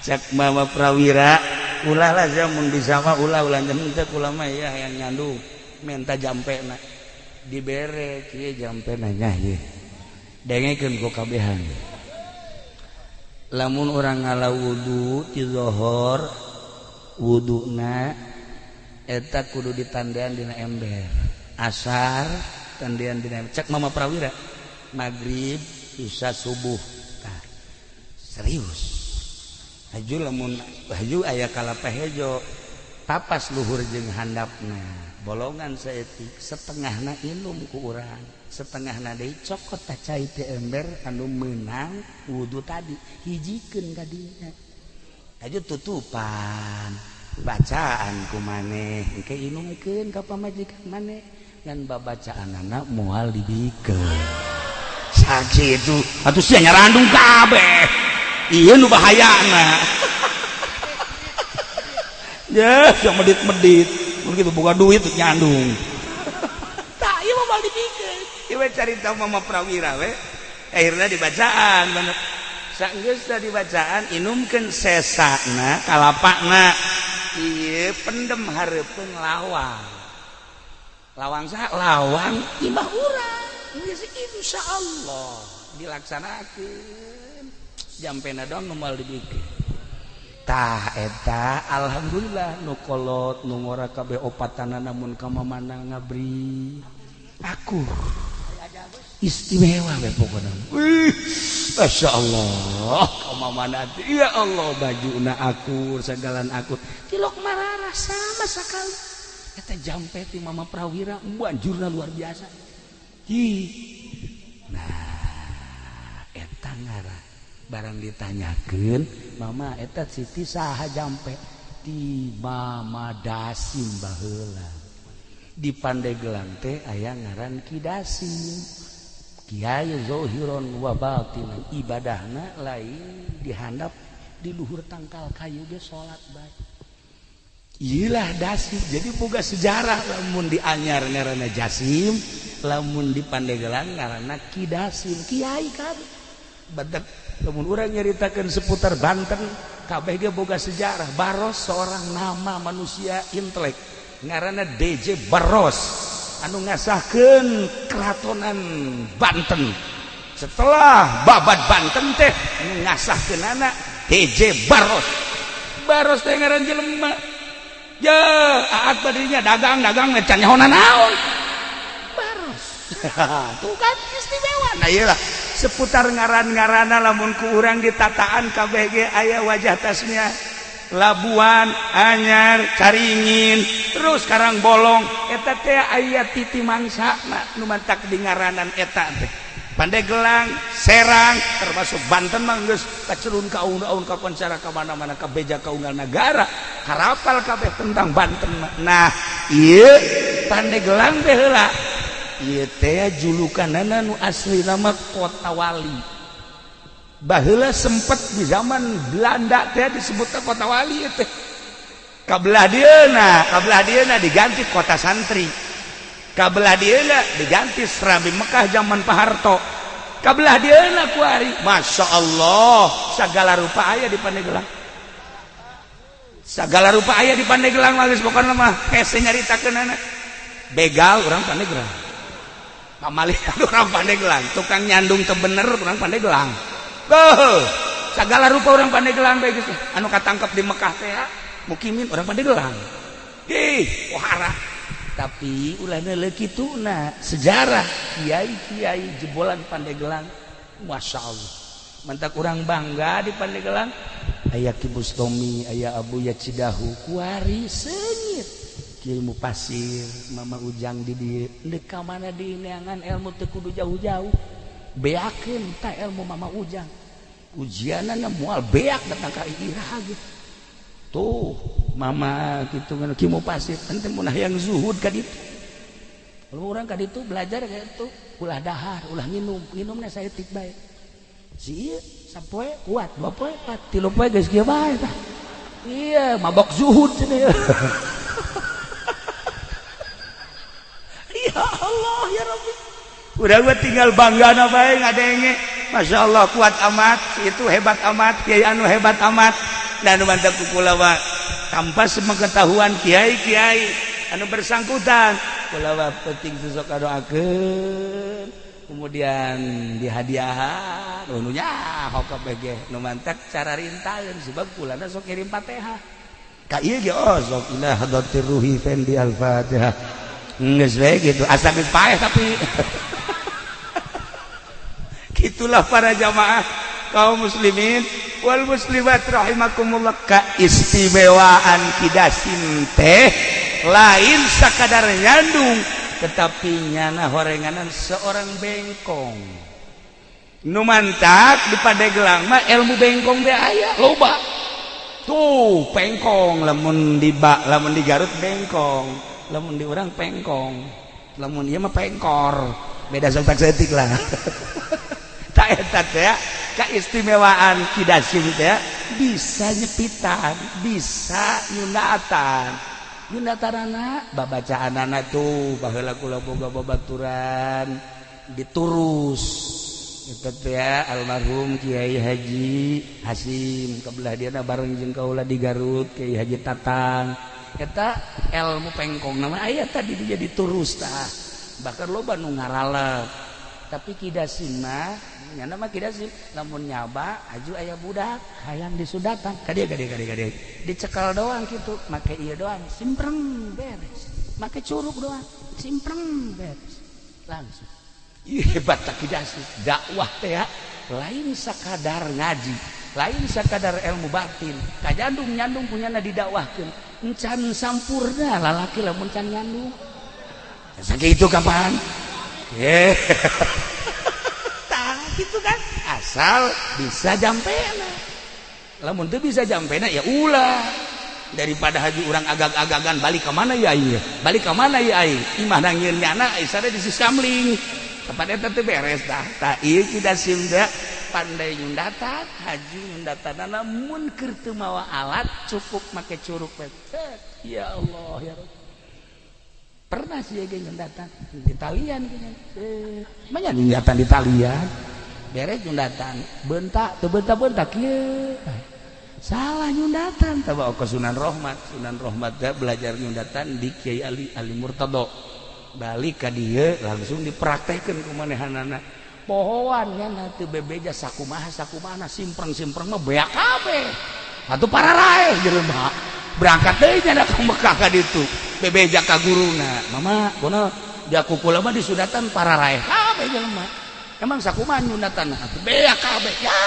Cek Mama Prawira ulah lah sia mun bisa mah ulah ulah henteu kula mah ya hayang nyandung menta jampena dibere kieu jampena nya ieu dengekeun ku kabehan. Lamun urang ngala wudu ti zohor wuduna eta kudu ditandean dina ember, asar tandean dina ember. Cek Mama Prawira maghrib isya subuh. Tah serius haju lamun haju aya kalapa hejo papas luhur jeung handapna bolongan saeutik, setengahna inum ku urang, setengahna deui cokot tah cai teh ember anu meunang wudu tadi, hijikeun ka dinya. Haju tutupan bacaan ku maneh engke inumkeun ka pamajikan maneh ngan babacaanana moal dibikeun sakitu atuh sia nyarandung kabeh. Ieu nu bahayana. Ya, yang medit-medit. Mun kitu boga duit nyandung. Tah, ieu mah moal dibikeun. Ieu we carita Mama Prawira we. Akhirna dibacaan bener. Saenggeus dibacaan inumkeun sesana kalapana. Ieu pendem hareupeun lawang. Lawang saha? Lawang imah urang. Geus insyaallah dilaksanakeun. Jampena doang nu moal dibikeun. Tah eta alhamdulillah nu kolot nu ngora kabeh opatana namun ka mamana ngabri aku istimewa we pokona. Wih, Masya Allah ka mamana teh ya Allah bajuna akur sagalan akur tilok marara sama sekali. Eta jampe ti Mama Prawira banjurna luar biasa. Hi. Nah eta ngaran barang ditanyakeun mama eta Siti saha jampe di Mama Dasim baheula di Pandeglang teh aya ngaran Ki Dasim Kiai zohiron wa batinan ibadahna lain dihandap di luhur tangkal kayu ge salat bae. Iyalah Dasim jadi boga sejarah lamun di Anyar ngaranna Jasim lamun di Pandeglang ngaranna Ki Dasim kiai kabeh. Badak lamun urang nyaritakeun seputar Banten kabeh ge boga sejarah. Baros seorang nama manusia intelek ngaranna DJ Baros anu ngasahkeun keratonan Banten. Setelah babat Banten teh ngasahkeunana DJ Baros. Baros teh ngaran jelema. Ya, aat badirinya dagang-dagang can nyaho naon. Baros. Tuh kan istimewa. Nah iyalah seputar ngaran-ngarana lamun ku urang ditataan kabeh ge aya wajah tasnya. Labuan, Anyar, Caringin, terus Karang Bolong eta teh aya titi mangsana nu mantak di ngaranan eta teh. Pandeglang, Serang, termasuk Banten mah geus kacelun ka aun-aun ka koncara ka mana-mana ka beja ka unggal nagara, karapal kabeh tentang Banten mah. Nah, ieu Pandeglang teh heula. Ieu teh julukanana nu asli nama Kota Wali. Baheula sempet di zaman Belanda teh disebutna Kota Wali ieu teh. Kabelah dieuna diganti Kota Santri. Kabelah dieuna diganti Serambi Mekah zaman Pak Harto. Kabelah dieuna kuari, Masya Allah, segala rupa aya di Pandeglang. Segala rupa aya di Pandeglang mah geus pokona mah hese nyaritakeunana. Begal urang Pandeglang. Pamalihan urang Pandeglang, tukang nyandung teu bener urang Pandeglang. Beuh, segala rupa urang Pandeglang bae geus anu katangkep di Mekah teh mukimin urang Pandeglang. Ih, wahara. Tapi ulah neuleuh kituna sejarah kiai-kiai jebolan Pandeglang, Masya Allah. Mantak urang bangga di Pandeglang. Aya Ki Bustomi, aya Abu Yacidahu, kuari seungit. Ilmu pasir, Mama Ujang di dieu. Deuk ka mana di neangan ilmu teu kudu jauh-jauh. Beakeun tah ilmu Mama Ujang. Ujianana moal beak datang ka iraha ge. Tuh mama gitu kan kimu pasir ente mun hayang zuhud ka ditu. Kalau urang ka ditu belajar kayak itu ulah dahar, ulah minum, minumna saeutik bae. Si ieu sapoe kuat, dua poe kuat, tilu poe geus kieu bae tah. Iya, mabok zuhud cenah. Ya Allah ya Rabbi. Udah gua tinggal banggana bae ngadenge. Masya Allah kuat amat, si itu hebat amat, kiai anu hebat amat. Dan mantap kula tanpa sepengetahuan kiai-kiai anu bersangkutan kula mah penting sosok doakeun kemudian dihadiahan nu nyaho kabeh ge nu mantak cara rintaeun sebab kulana sok kirim Fatihah ka ieu ge oh sok ila hadratir ruhi fendi al-Fatihah geus we gitu asa geus paeh tapi gitulah para jamaah kaum muslimin wal muslimat rahimakumullah. Keistimewaan Kidasim teh lain sakadar nyandung tetapi nyana horenganan seorang bengkong nu mantak di Pandeglang mah ilmu bengkong teh aya loba tuh pengkong lamun di bak lamun di Garut bengkong lamun di urang pengkong lamun ieu mah pengkor beda sok saeutik lah. Tak eta teh keistimewaan Kidasim teh bisa nyepitan, bisa nyundatan. Nyundatanana babacaanana tuh baheula kula boga babaturan diturus eta teh almarhum Kiai Haji Hasim kabelah dieuna bareng jeung kaula di Garut Kiai Haji Tatang eta ilmu pengkong nama aya tadi dia diturus tah bahkan loba nu ngaralep. Tapi Kidasim mah nyana mah Kidasim lamun nyaba aju aya budak hayang disudatan ka dieu ka dieu ka dieu ka dieu dicekal doang kitu make ieu doang simpreng beres make curug doang simpreng beres langsung. Ih, hebat tak Kidasim dakwah teh lain sakadar ngaji lain sakadar ilmu batin kajandung nyandung punyana didakwahkeun encan sampurna lalaki lamun can nyandung sakitu kapan. Tah gitu kan asal bisa jampena lamun teu bisa jampena ya ulah daripada haji urang agag-agagan balik ka mana ya ieu balik ka mana ya aing imah nangieun nyana isana di siskamling kapan eta teu beres tah tah ieu Kidasim teh pandai nyundatan haji nyundatanana mun keur teu mawa alat cukup make curug we. Ya Allah ya Rabbi. Pernah sih ge nyundatan di talian banyak nyundatan di talian beres nyundatan bentak teu bentak-bentak kieu salah nyundatan tah ke Sunan Rohmat. Sunan Rohmat teh belajar nyundatan di Kiai Ali Ali Murtado balik ka dieu langsung dipraktekeun ku manehanana pohoan nya teu bebeja sakumaha sakumaha simpreng-simpreng mah beak kabeh atuh pararaeh jelema berangkat deui nya ka Mekah ka ditu bebeja ka guruna mama kono dia kukula mah disundatan pararaeh kabeh jelema emang sakumaha nyundatan atuh beak kabeh ya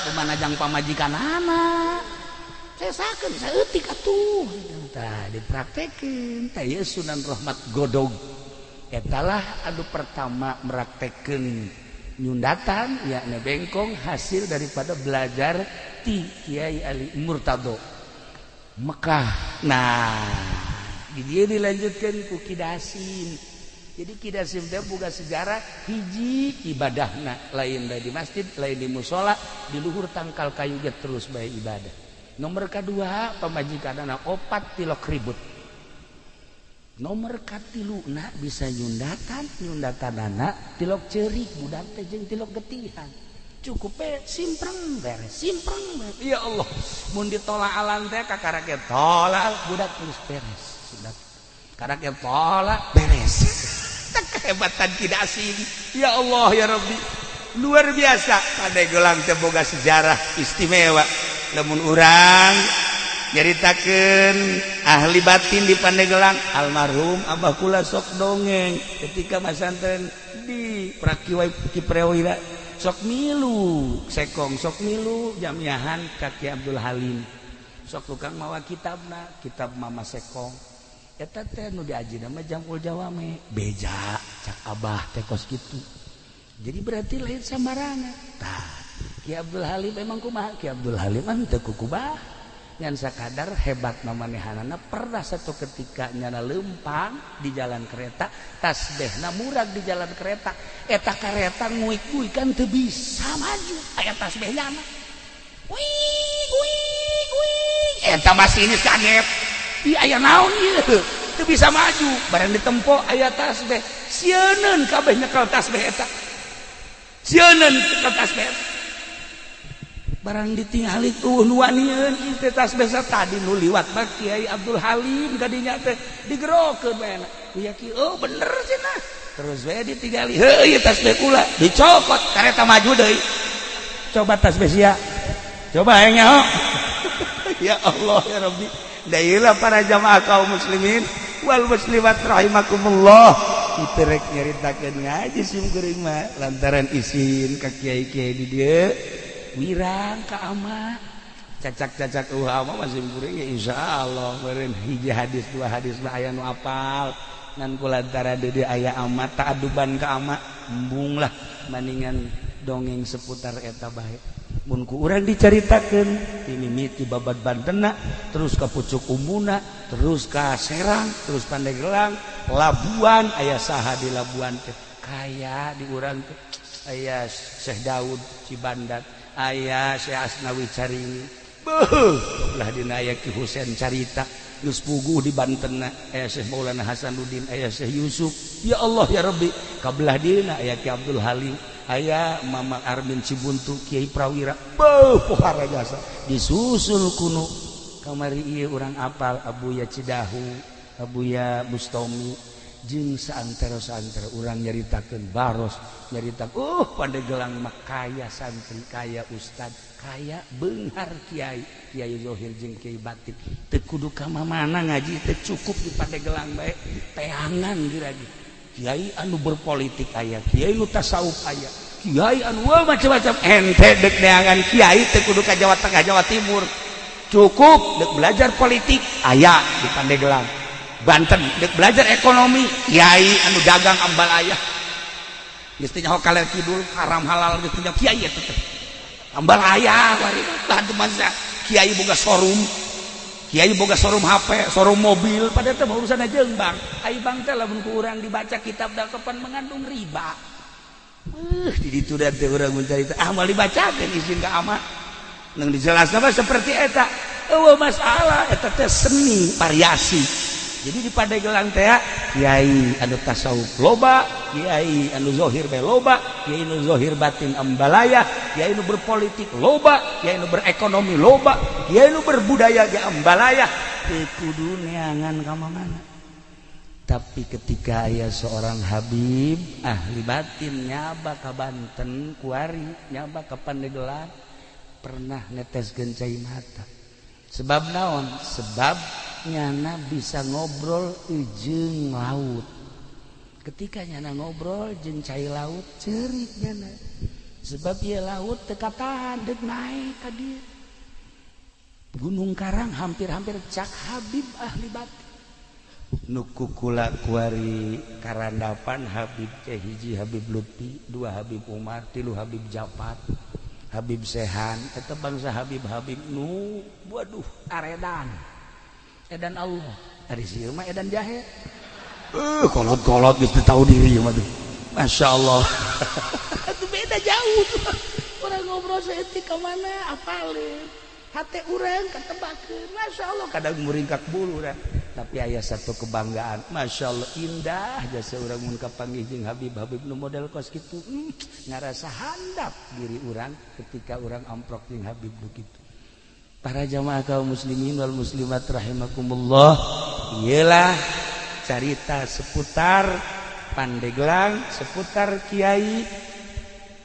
atuh mana jang pamajikanana sesakeun saeutik atuh tah dipraktekeun tah ieu Sunan Rohmat Godog etalah anu pertama meraktekeun Nyundatan yakni bengkong hasil daripada belajar ti Kiai Ali Murtado Mekah. Nah, di dia dilanjutkan ku Ki Dasim. Jadi Ki Dasim teh boga sejarah hiji ibadahna lain di masjid, lain di musola, di luhur tangkal kayu ge terus bae ibadah. Nomor kedua pamajikanana opat tilok ribut. Nomor katilu na bisa nyundatan, nyundatanana tilok cerik budak teh jeung tilok getihan. Cukup we simpreng beres, simpreng beres. Ya Allah, mun ditolak alan teh kakara ge tolak budak geus beres. Sudah. Karena ge tolak beres. Kehebatan Ki Dasim. Ya Allah ya Rabbi. Luar biasa. Pandeglang teh boga sejarah istimewa. Lamun urang nyaritakeun ahli batin di Pandeglang, almarhum Abah kula sok dongeng ketika masantren di Prakiwai Kiprewira, sok milu sekong, sok milu jamiahan ka Ki Abdul Halim, sok tukang mawa kitabna, kitab Mama Sekong eta teh nu diajina mah Jamul Jawame beja cak Abah teh kos kitu. Jadi berarti lain sambarangan. Tah, Ki Abdul Halim emang kumaha? Ki Abdul Halim mah teu kukubah ngan sakadar hebat mamanehanana. Pernah satu ketika nyana lempang di jalan kereta, tasbehna murag di jalan kereta, eta kareta nguik-nguik kan teu bisa maju aya tasbeh nyana, wih wih wih, eta masinis kaget, ih aya naon ieu teu bisa maju. Barang ditempo aya tasbeh, sieuneun kabeh nyekel tasbeh eta, sieuneun nyekel tasbeh. Barang ditingali tuh nu wanieun teh tasbeh tadi nu liwat mah Kiai Abdul Halim, kadinya teh digerokeun bae ya ki, oh bener cenah. Terus we ditingali, heuh ieu tasbeh kula, dicokot kareta maju deui. Coba tasbeh sia, coba hayang nyaho. Ya Allah ya Rabbi. Dailah para jamaah kaum muslimin wal muslimat rahimakumullah, itu rek nyaritakeun ngaji sim kuring mah lantaran isin ka kiai-kiai di dieu wirang ka ama cacak-cacak ama masih kuring ya insyaallah meureun hiji hadis dua hadis mah aya nu apal. Ngan kulantaran deui aya ama ta'aduban ka ama, embung lah maningan dongeng seputar eta bae. Mun ku urang dicaritakeun ti mimiti babad Bantena terus ka Pucuk Umbuna, terus ka Serang, terus Pandeglang, Labuan, aya saha di Labuan teh kaya di urang teh aya Syekh Daud Cibandat, aya Syekh Asnawi Carini, beuh belah dina aya Ki Husein Carita geus puguh di Bantenna, aya Syekh Maulana Hasanuddin, aya Syekh Yusuf. Ya Allah ya Rabbi, kabelah dina aya Ki Abdul Halim, aya Mama Armin Cibuntu, Kiai Prawira, beuh pohara jasa disusul kuno kamari ieu urang apal Abuya Cidahu, Abuya Bustomi, jeung saantero-saantero urang nyaritakeun baros nyaritakeun Pandeglang mah kaya santri, kaya ustad, kaya beunghar kiai, kiai zohir jeung kiai batin. Teu kudu ka mana ngaji teh, cukup di Pandeglang bae teangan geura. Kiai anu berpolitik aya, kiai nu tasawuf aya, kiai anu macam-macam. Ente dek neangan kiai teu kudu ka Jawa Tengah, Jawa Timur, cukup dek belajar politik aya di Pandeglang Banten, dek belajar ekonomi kiai anu dagang ambalaya geus teh nyaho kaler kidul, haram halal geus teh kiai eta teh ambalaya. Bari masa kiai boga showroom, kiai boga showroom HP, showroom mobil, pada teh urusan jeung bank. Ai bank teh lamun ku urang dibaca kitab da kapan mengandung riba. Di ditu da teh urang mencari ah moal dibacakeun izin ka ama. Nang dijelasna mah seperti eta. Eueuh masalah eta teh seni variasi. Jadi di Pandeglang teh kiai anu tasawuf loba, kiai anu zohir bae loba, kiai anu zohir batin ambalaya, kiai anu berpolitik loba, kiai anu berekonomi loba, kiai anu berbudaya ge ambalaya. Teu kudu neangan ka mana. Tapi ketika aya seorang habib ahli batin nyaba ka Banten kuari, nyaba ka Pandeglang, pernah neteskeun cai mata. Sebab naon? Sebab nyana bisa ngobrol jeung laut. Ketika nyana ngobrol jeung cai laut, cerik nyana. Sebab ieu laut teu katahan deuk naek ka dieu. Gunung Karang hampir-hampir cak habib ahli batin. Nu ku kula kuari karandapan Habib teh hiji Habib Lutfi, dua Habib Umar, tilu Habib Jafar, Habib Sehan. Eta bangsa Habib-habib nu waduh, aredan edan Allah. Ari sieun mah edan jahe, kolot-kolot geus tahu diri mah tuh. Masya Allah, itu beda jauh. Orang ngobrol saeutik ka mana apalin hate urang katebakeun. Masya Allah, kadang muringkak bulu urang, tapi aya satu kebanggaan. Masya Allah, indah jasa urang mun kapanggih jeung Habib-habib nu model kos kitu. Ngarasa handap diri urang ketika urang amprok jeung Habib nu kitu. Para jamaah kaum muslimin wal muslimat rahimakumullah, iyalah carita seputar Pandeglang, seputar kiai.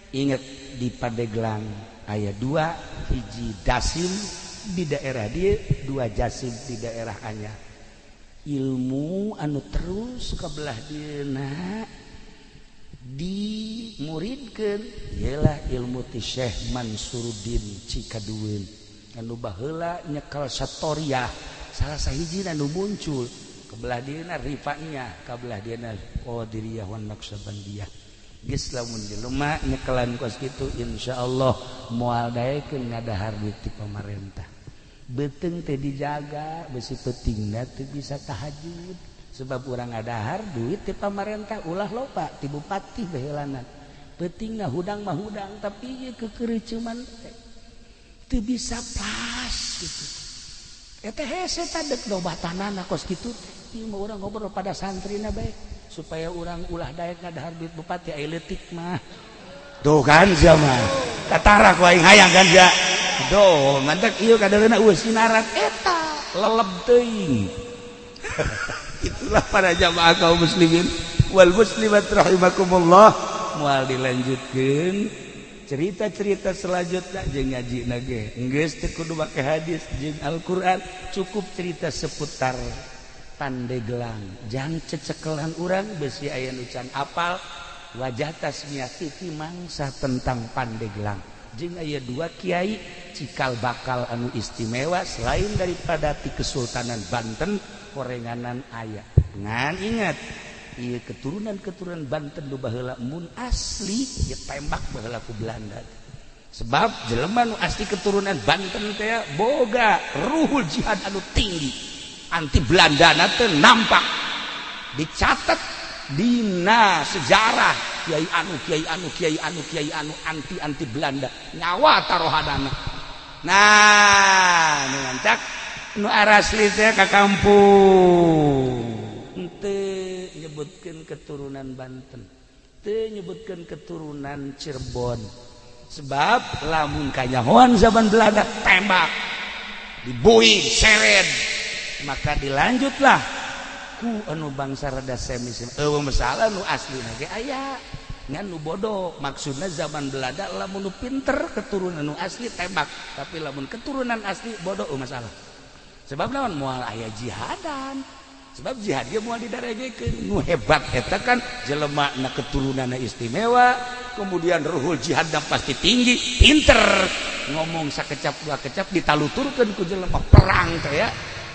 Ingat, di Pandeglang aya dua, hiji Dasim di daerah dia, dua Jasim di daerah Anyar. Ilmu anu terus kebelah dieuna dimuridkeun ialah ilmu ti Syekh Mansuruddin Cikadueun anu baheula nyekel Satoriah, salah sahiji anu muncul kebelah dieuna Rifaiyah, kabelah dieuna Qadiriyah wan Naqsyabandiyah. Geus, lamun jelema nyekelan kos kitu, insyaallah moal daekeun ngadahar duit ti pamarentah. Beuteung teh dijaga, besi peutingna teu bisa tahajud sebab urang ngadahar duit ti pamarentah. Ulah loba ti bupati baheulana, peutingna hudang mah hudang, tapi ieu kekeureuceuman teh teu bisa pas gitu. Eta hese tadek lobatanana kos kitu teh. Ieu mah urang ngobrol pada santrina bae supaya urang ulah daek ngadahar duit bupati. Aya leutik mah tuh kan, sia mah katara ku aing hayang kan sia. Doh, mantak ieu kadaleuna eueuh sinaran eta leleb teuing. Itulah para jamaah kaum muslimin wal muslimat rahimakumullah. Moal dilanjutkeun cerita-cerita selanjutnya jeung ngaji ge geus teu kudu make hadis jeung Al-Qur'an, cukup cerita seputar Pandeglang. Jang cecekelan urang besi aya nu can apal wajah tasmiah TV mangsa tentang Pandeglang jeung aya dua kiai cikal bakal anu istimewa selain daripada ti Kesultanan Banten. Korenganan aya ngan ingat ieu keturunan-keturunan Banten nu baheula mun asli ditembak baheula ku Belanda, sebab jelema nu asli keturunan Banten teh boga ruhul jihad anu tinggi, anti Belanda teh nampak dicatat dina sejarah. Kiai anu, kiai anu, kiai anu, kiai anu anti anti Belanda, nyawa taruhanana. Nah, nu mantak nu arasli teh ka kampung henteu nyebutkeun keturunan Banten, teu nyebutkeun keturunan Cirebon, sebab lamun kanyahoan zaman Belanda tembak, dibui, seret. Maka dilanjutlah ku anu bangsa rada semi eueuh masalah. Nu asli ge aya, ngan nu bodoh. Maksudna zaman Belanda lamun nu pinter keturunan nu asli tembak, tapi lamun keturunan asli bodoh, oh masalah. Sebab lawan moal aya jihadan, sebab jihad ge moal didaregekeun. Nu hebat eta kan jelema na keturunanna istimewa, kemudian ruhul jihadna pasti tinggi, pinter ngomong sakecap dua kecap ditaluturkeun ku jelema perang teh ya.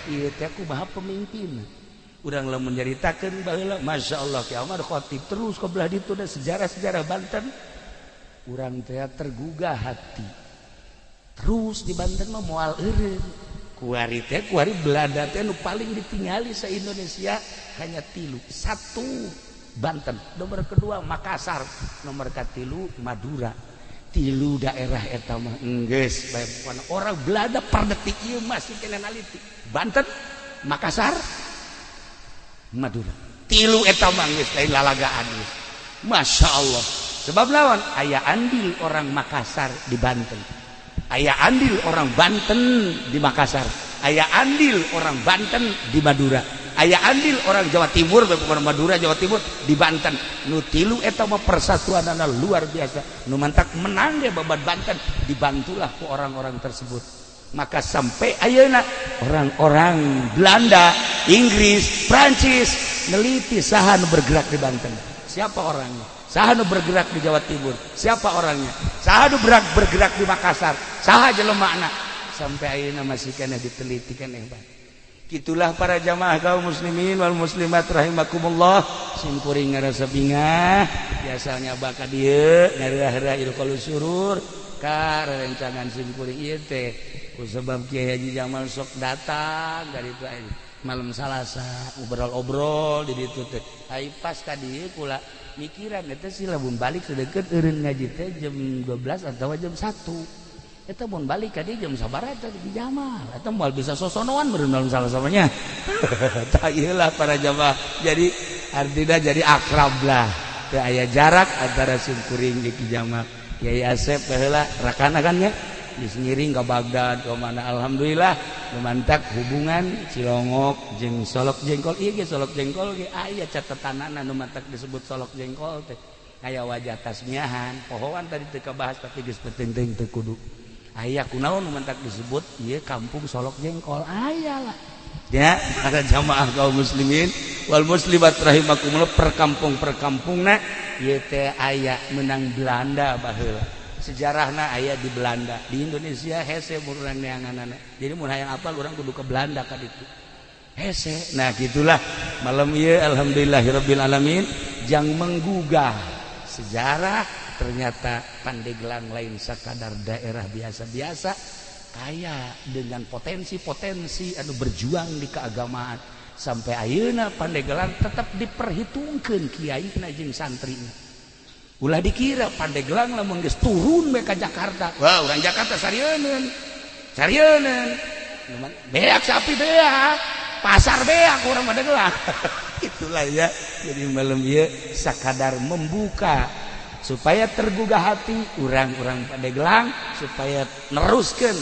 Ieu teh kumaha pemimpin urang lamun nyaritakeun baheula. Masya Allah, Ki Ahmad Khatib terus ke belah ditu da sejarah-sejarah Banten urang teh tergugah hati. Terus di Banten mah moal eureun kuari teh, kuari Belanda teh nu paling ditingali sa Indonesia hanya tilu: satu Banten, nomor kedua Makassar, nomor katilu Madura. Tilu daerah eta mah enggeus bae pokona orang Belanda per detik ieu masih kena naliti. Banten, Makassar, Madura, tilu eta mah geus lain lalagaan geus. Masya Allah, sebab lawan aya andil orang Makassar di Banten, aya andil orang Banten di Makassar, aya andil orang Banten di Madura, aya andil orang Jawa Timur, bukan Madura, Jawa Timur di Banten. Nu tilu eta mah persatuanana luar biasa. Nu mantak menang ge babat Banten dibantulah ku orang-orang tersebut. Maka sampai ayeuna orang-orang Belanda, Inggris, Prancis neliti saha nu bergerak di Banten, siapa orangnya, saha nu bergerak di Jawa Timur, siapa orangnya, saha nu bergerak di Makassar, saha jelemana. Sampai ayeuna masih kena diteliti keneh. Gitulah para jamaah kaum muslimin wal muslimat rahimakumullah. Simkuring ngarasa bingah biasanya baka dieu ngareurah-reurah ilqaul surur ka rerencangan simkuring ieu teh ku sebab Kiai Haji Jamal sok datang dari itu malam Salasa obrol-obrol di ditu teh. Ai pas ka dieu kula mikiran eta sih lamun balik sedeket eureun ngaji teh jam 12 atau jam 1. Eta mun balik ka dieu jam sabaraha eta di Jamal eta moal bisa sosonoan meureun malam Salasa-nya. Tah ieu lah para jamaah, jadi artinya jadi akrab lah, teu aya jarak antara simkuring jeung Ki Jamal. Kiai Asep baheula rakana kan nya geus ngiring ka Baghdad ka mana, alhamdulillah lumantak hubungan Cilongok jeung Solok Jengkol. Ieu ge Solok Jengkol ge aya catetanana nu mantak disebut Solok Jengkol teh aya wajah tasmiahan pohoan tadi teu kabahas, tapi geus penting teu kudu aya kunaon nu mantak disebut ieu kampung Solok Jengkol aya lah ya. Para jamaah kaum muslimin wal muslimat rahimakumullah, perkampung-perkampungna ieu teh aya menang Belanda baheula, sejarahna aya di Belanda. Di Indonesia hese mun urang neanganana, jadi mun hayang apal urang kudu ke Belanda ka ditu hese. Nah, gitulah malam ieu, alhamdulillahirabbil alamin, jang menggugah sejarah. Ternyata Pandeglang lain sakadar daerah biasa-biasa, kaya dengan potensi-potensi anu berjuang di keagamaan. Sampai ayeuna Pandeglang tetap diperhitungkan kiai jeung santri. Ulah dikira Pandeglang lamun geus turun we ka Jakarta, wah, urang Jakarta sarieun sarieun, beak sapi, beak pasar, beak urang Pandeglang. Itulah ya, jadi malam ieu sakadar membuka supaya tergugah hati orang-orang Pandeglang supaya neruskan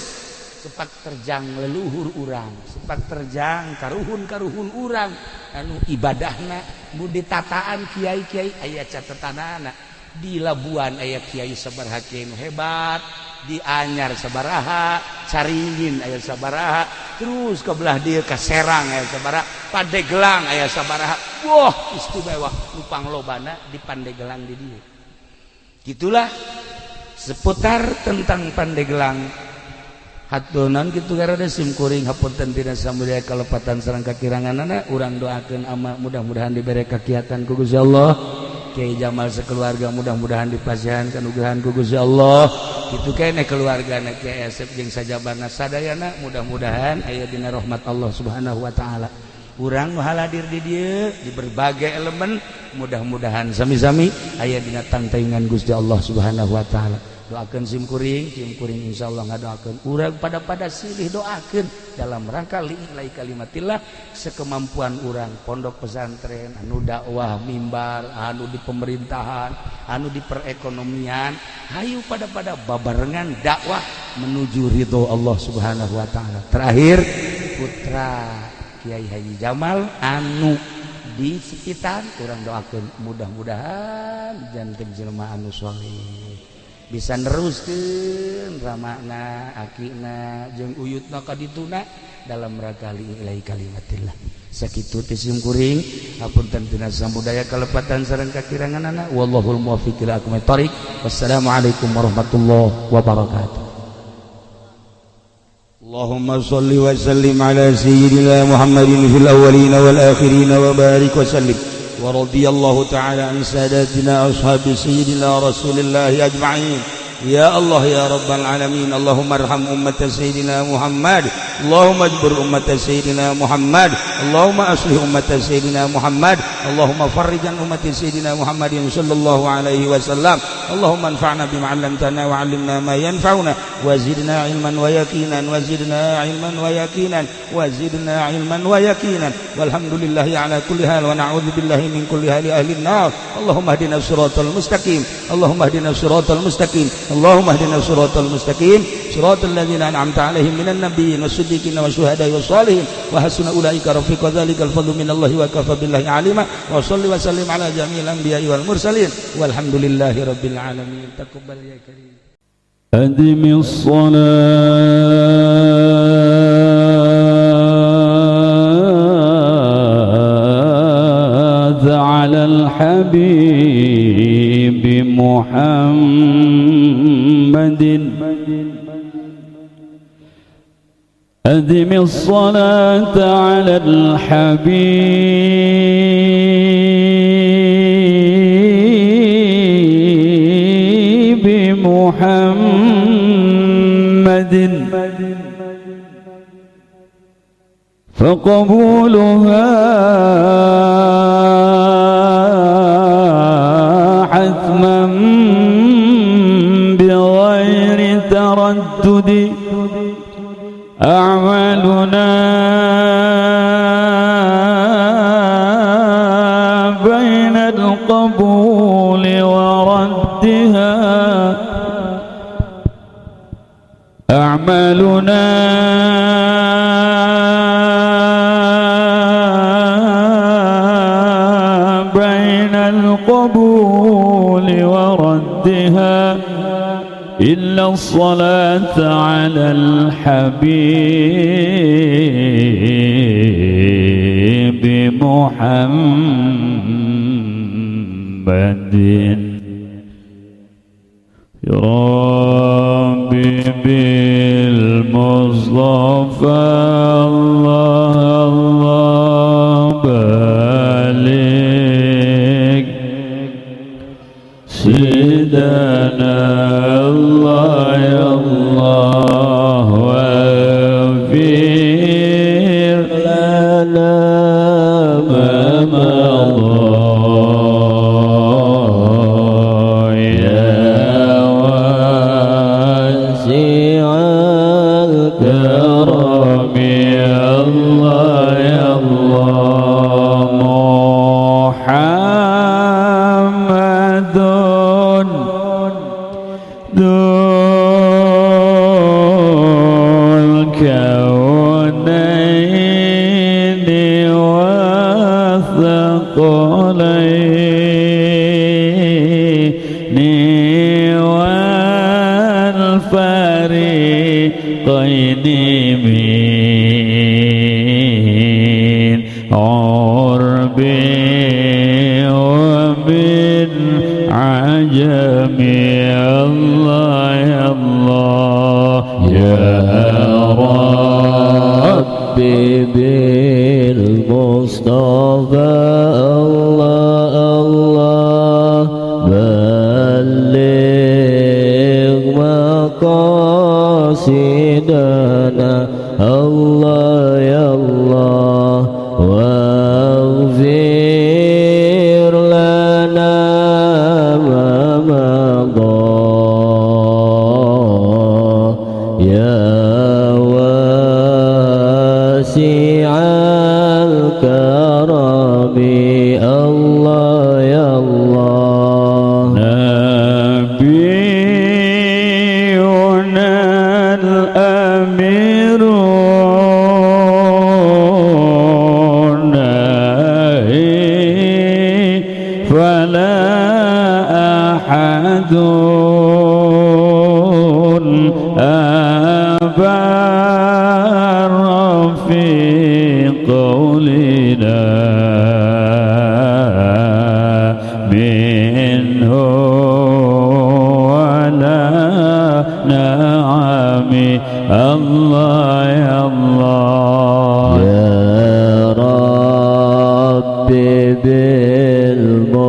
sepak terjang leluhur urang, sepak terjang karuhun-karuhun urang anu ibadahna nu ditataan kiai-kiai. Aya catatanana di Labuan aya kiai sabaraha, kiai nu hebat di Anyar sabaraha, Caringin aya sabaraha, terus ke belah dieu ka Serang aya sabaraha, Pandeglang aya sabaraha. Wah, istimewa nu panglobana di Pandeglang di dieu. Gitulah seputar tentang Pandeglang. Hatunan kitu garada sim kuring, hapunten tina samulia kalepatan sareng kakiranganana. Urang doakeun ama mudah-mudahan dibere kakiatan ku Gusti Allah. Kiai Jamal sekeluarga mudah-mudahan dipasihan kanugrahan ku Gusti Allah. Kitu keneh keluargana Kiai Asep jeung sajabana sadayana mudah-mudahan aya dina rahmat Allah Subhanahu wa taala. Urang nu hadir di dieu di berbagai elemen mudah-mudahan sami-sami aya dina tantaingan Gusti Allah Subhanahu wa taala. Doakan sim kuring, sim kuring insyaallah ngadoakeun urang pada silih doakeun dalam rangka li'i'lai kalimatillah sekemampuan urang, pondok pesantren anu dakwah, mimbar anu di pemerintahan, anu di perekonomian, hayu pada babarengan dakwah menuju ridho Allah Subhanahu wa taala. Terakhir, putra Kiai Haji Jamal anu di sekitar urang doakeun mudah-mudahan janten jelema anu soleh, bisa neruskeun ramana, akina jeung uyutna ka dituna dalam rangka li'i'lai kalimatillah. Sakitu ti sim kuring, hapunten tina samudaya kalepatan sareng kakiranganana. Wallahul muwaffiq ila aqwamit thoriq. Wassalamualaikum warahmatullahi wabarakatuh. اللهم صل وسلم على سيدنا محمد في الأولين والآخرين وبارك وسلم، ورضي الله تعالى عن ساداتنا أصحاب سيدنا رسول الله أجمعين. يا الله يا رب العالمين، اللهم ارحم أمة سيدنا محمد، اللهم اجبر أمة سيدنا محمد، اللهم أصلح أمة سيدنا محمد، اللهم فرج عن أمة سيدنا محمد صلى الله عليه وسلم. اللهم انفعنا بما علمتنا وعلمنا ما ينفعنا وزدنا علما ويقينا، وزدنا علما ويقينا، وزدنا علما ويقينا. والحمد لله على كل حال ونعوذ بالله من كل حال أهل النار. اللهم اهدنا الصراط المستقيم، اللهم اهدنا الصراط المستقيم، اللهم اهدنا الصراط المستقيم، صراط الذين أنعمت عليهم من النبيين والصديقين والشهداء والصالحين وحسن أولئك رفيقا. ذلك الفضل من الله وكفى بالله عليما. وصل وسلم على جميع الأنبياء والمرسلين والحمد لله رب العالمين. تقبل يا كريم. أدم الصلاة على الحبيب محمد. أدم الصلاة على الحبيب محمد فقبولها حتما بغير تردد. أعمالنا بين القبول وردها، أعمالنا بين القبول وردها إلا الصلاة على الحبيب محمد. يا ربي بالمصطفى الله الله بلغ سيدنا الله يا الله واغفر لنا ما مضى يا واسع الكرم يا الله يا الله محمد ذو الكونين والثقلين والفريقين من عرب ومن عجم. الله يا الله يا ربي بالمصطفى الله الله بلغ مقاصدنا الله يا الله واغفر لنا ما مضى يا واسع الكرم الله يا الله. نبينا الأمير فلا أحد أبار في قولنا منه ولا نعم. الله يا الله يا ربي بالمصطفى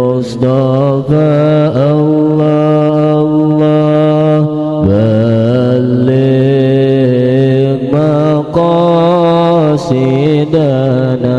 الله الله بلغ مقاصدنا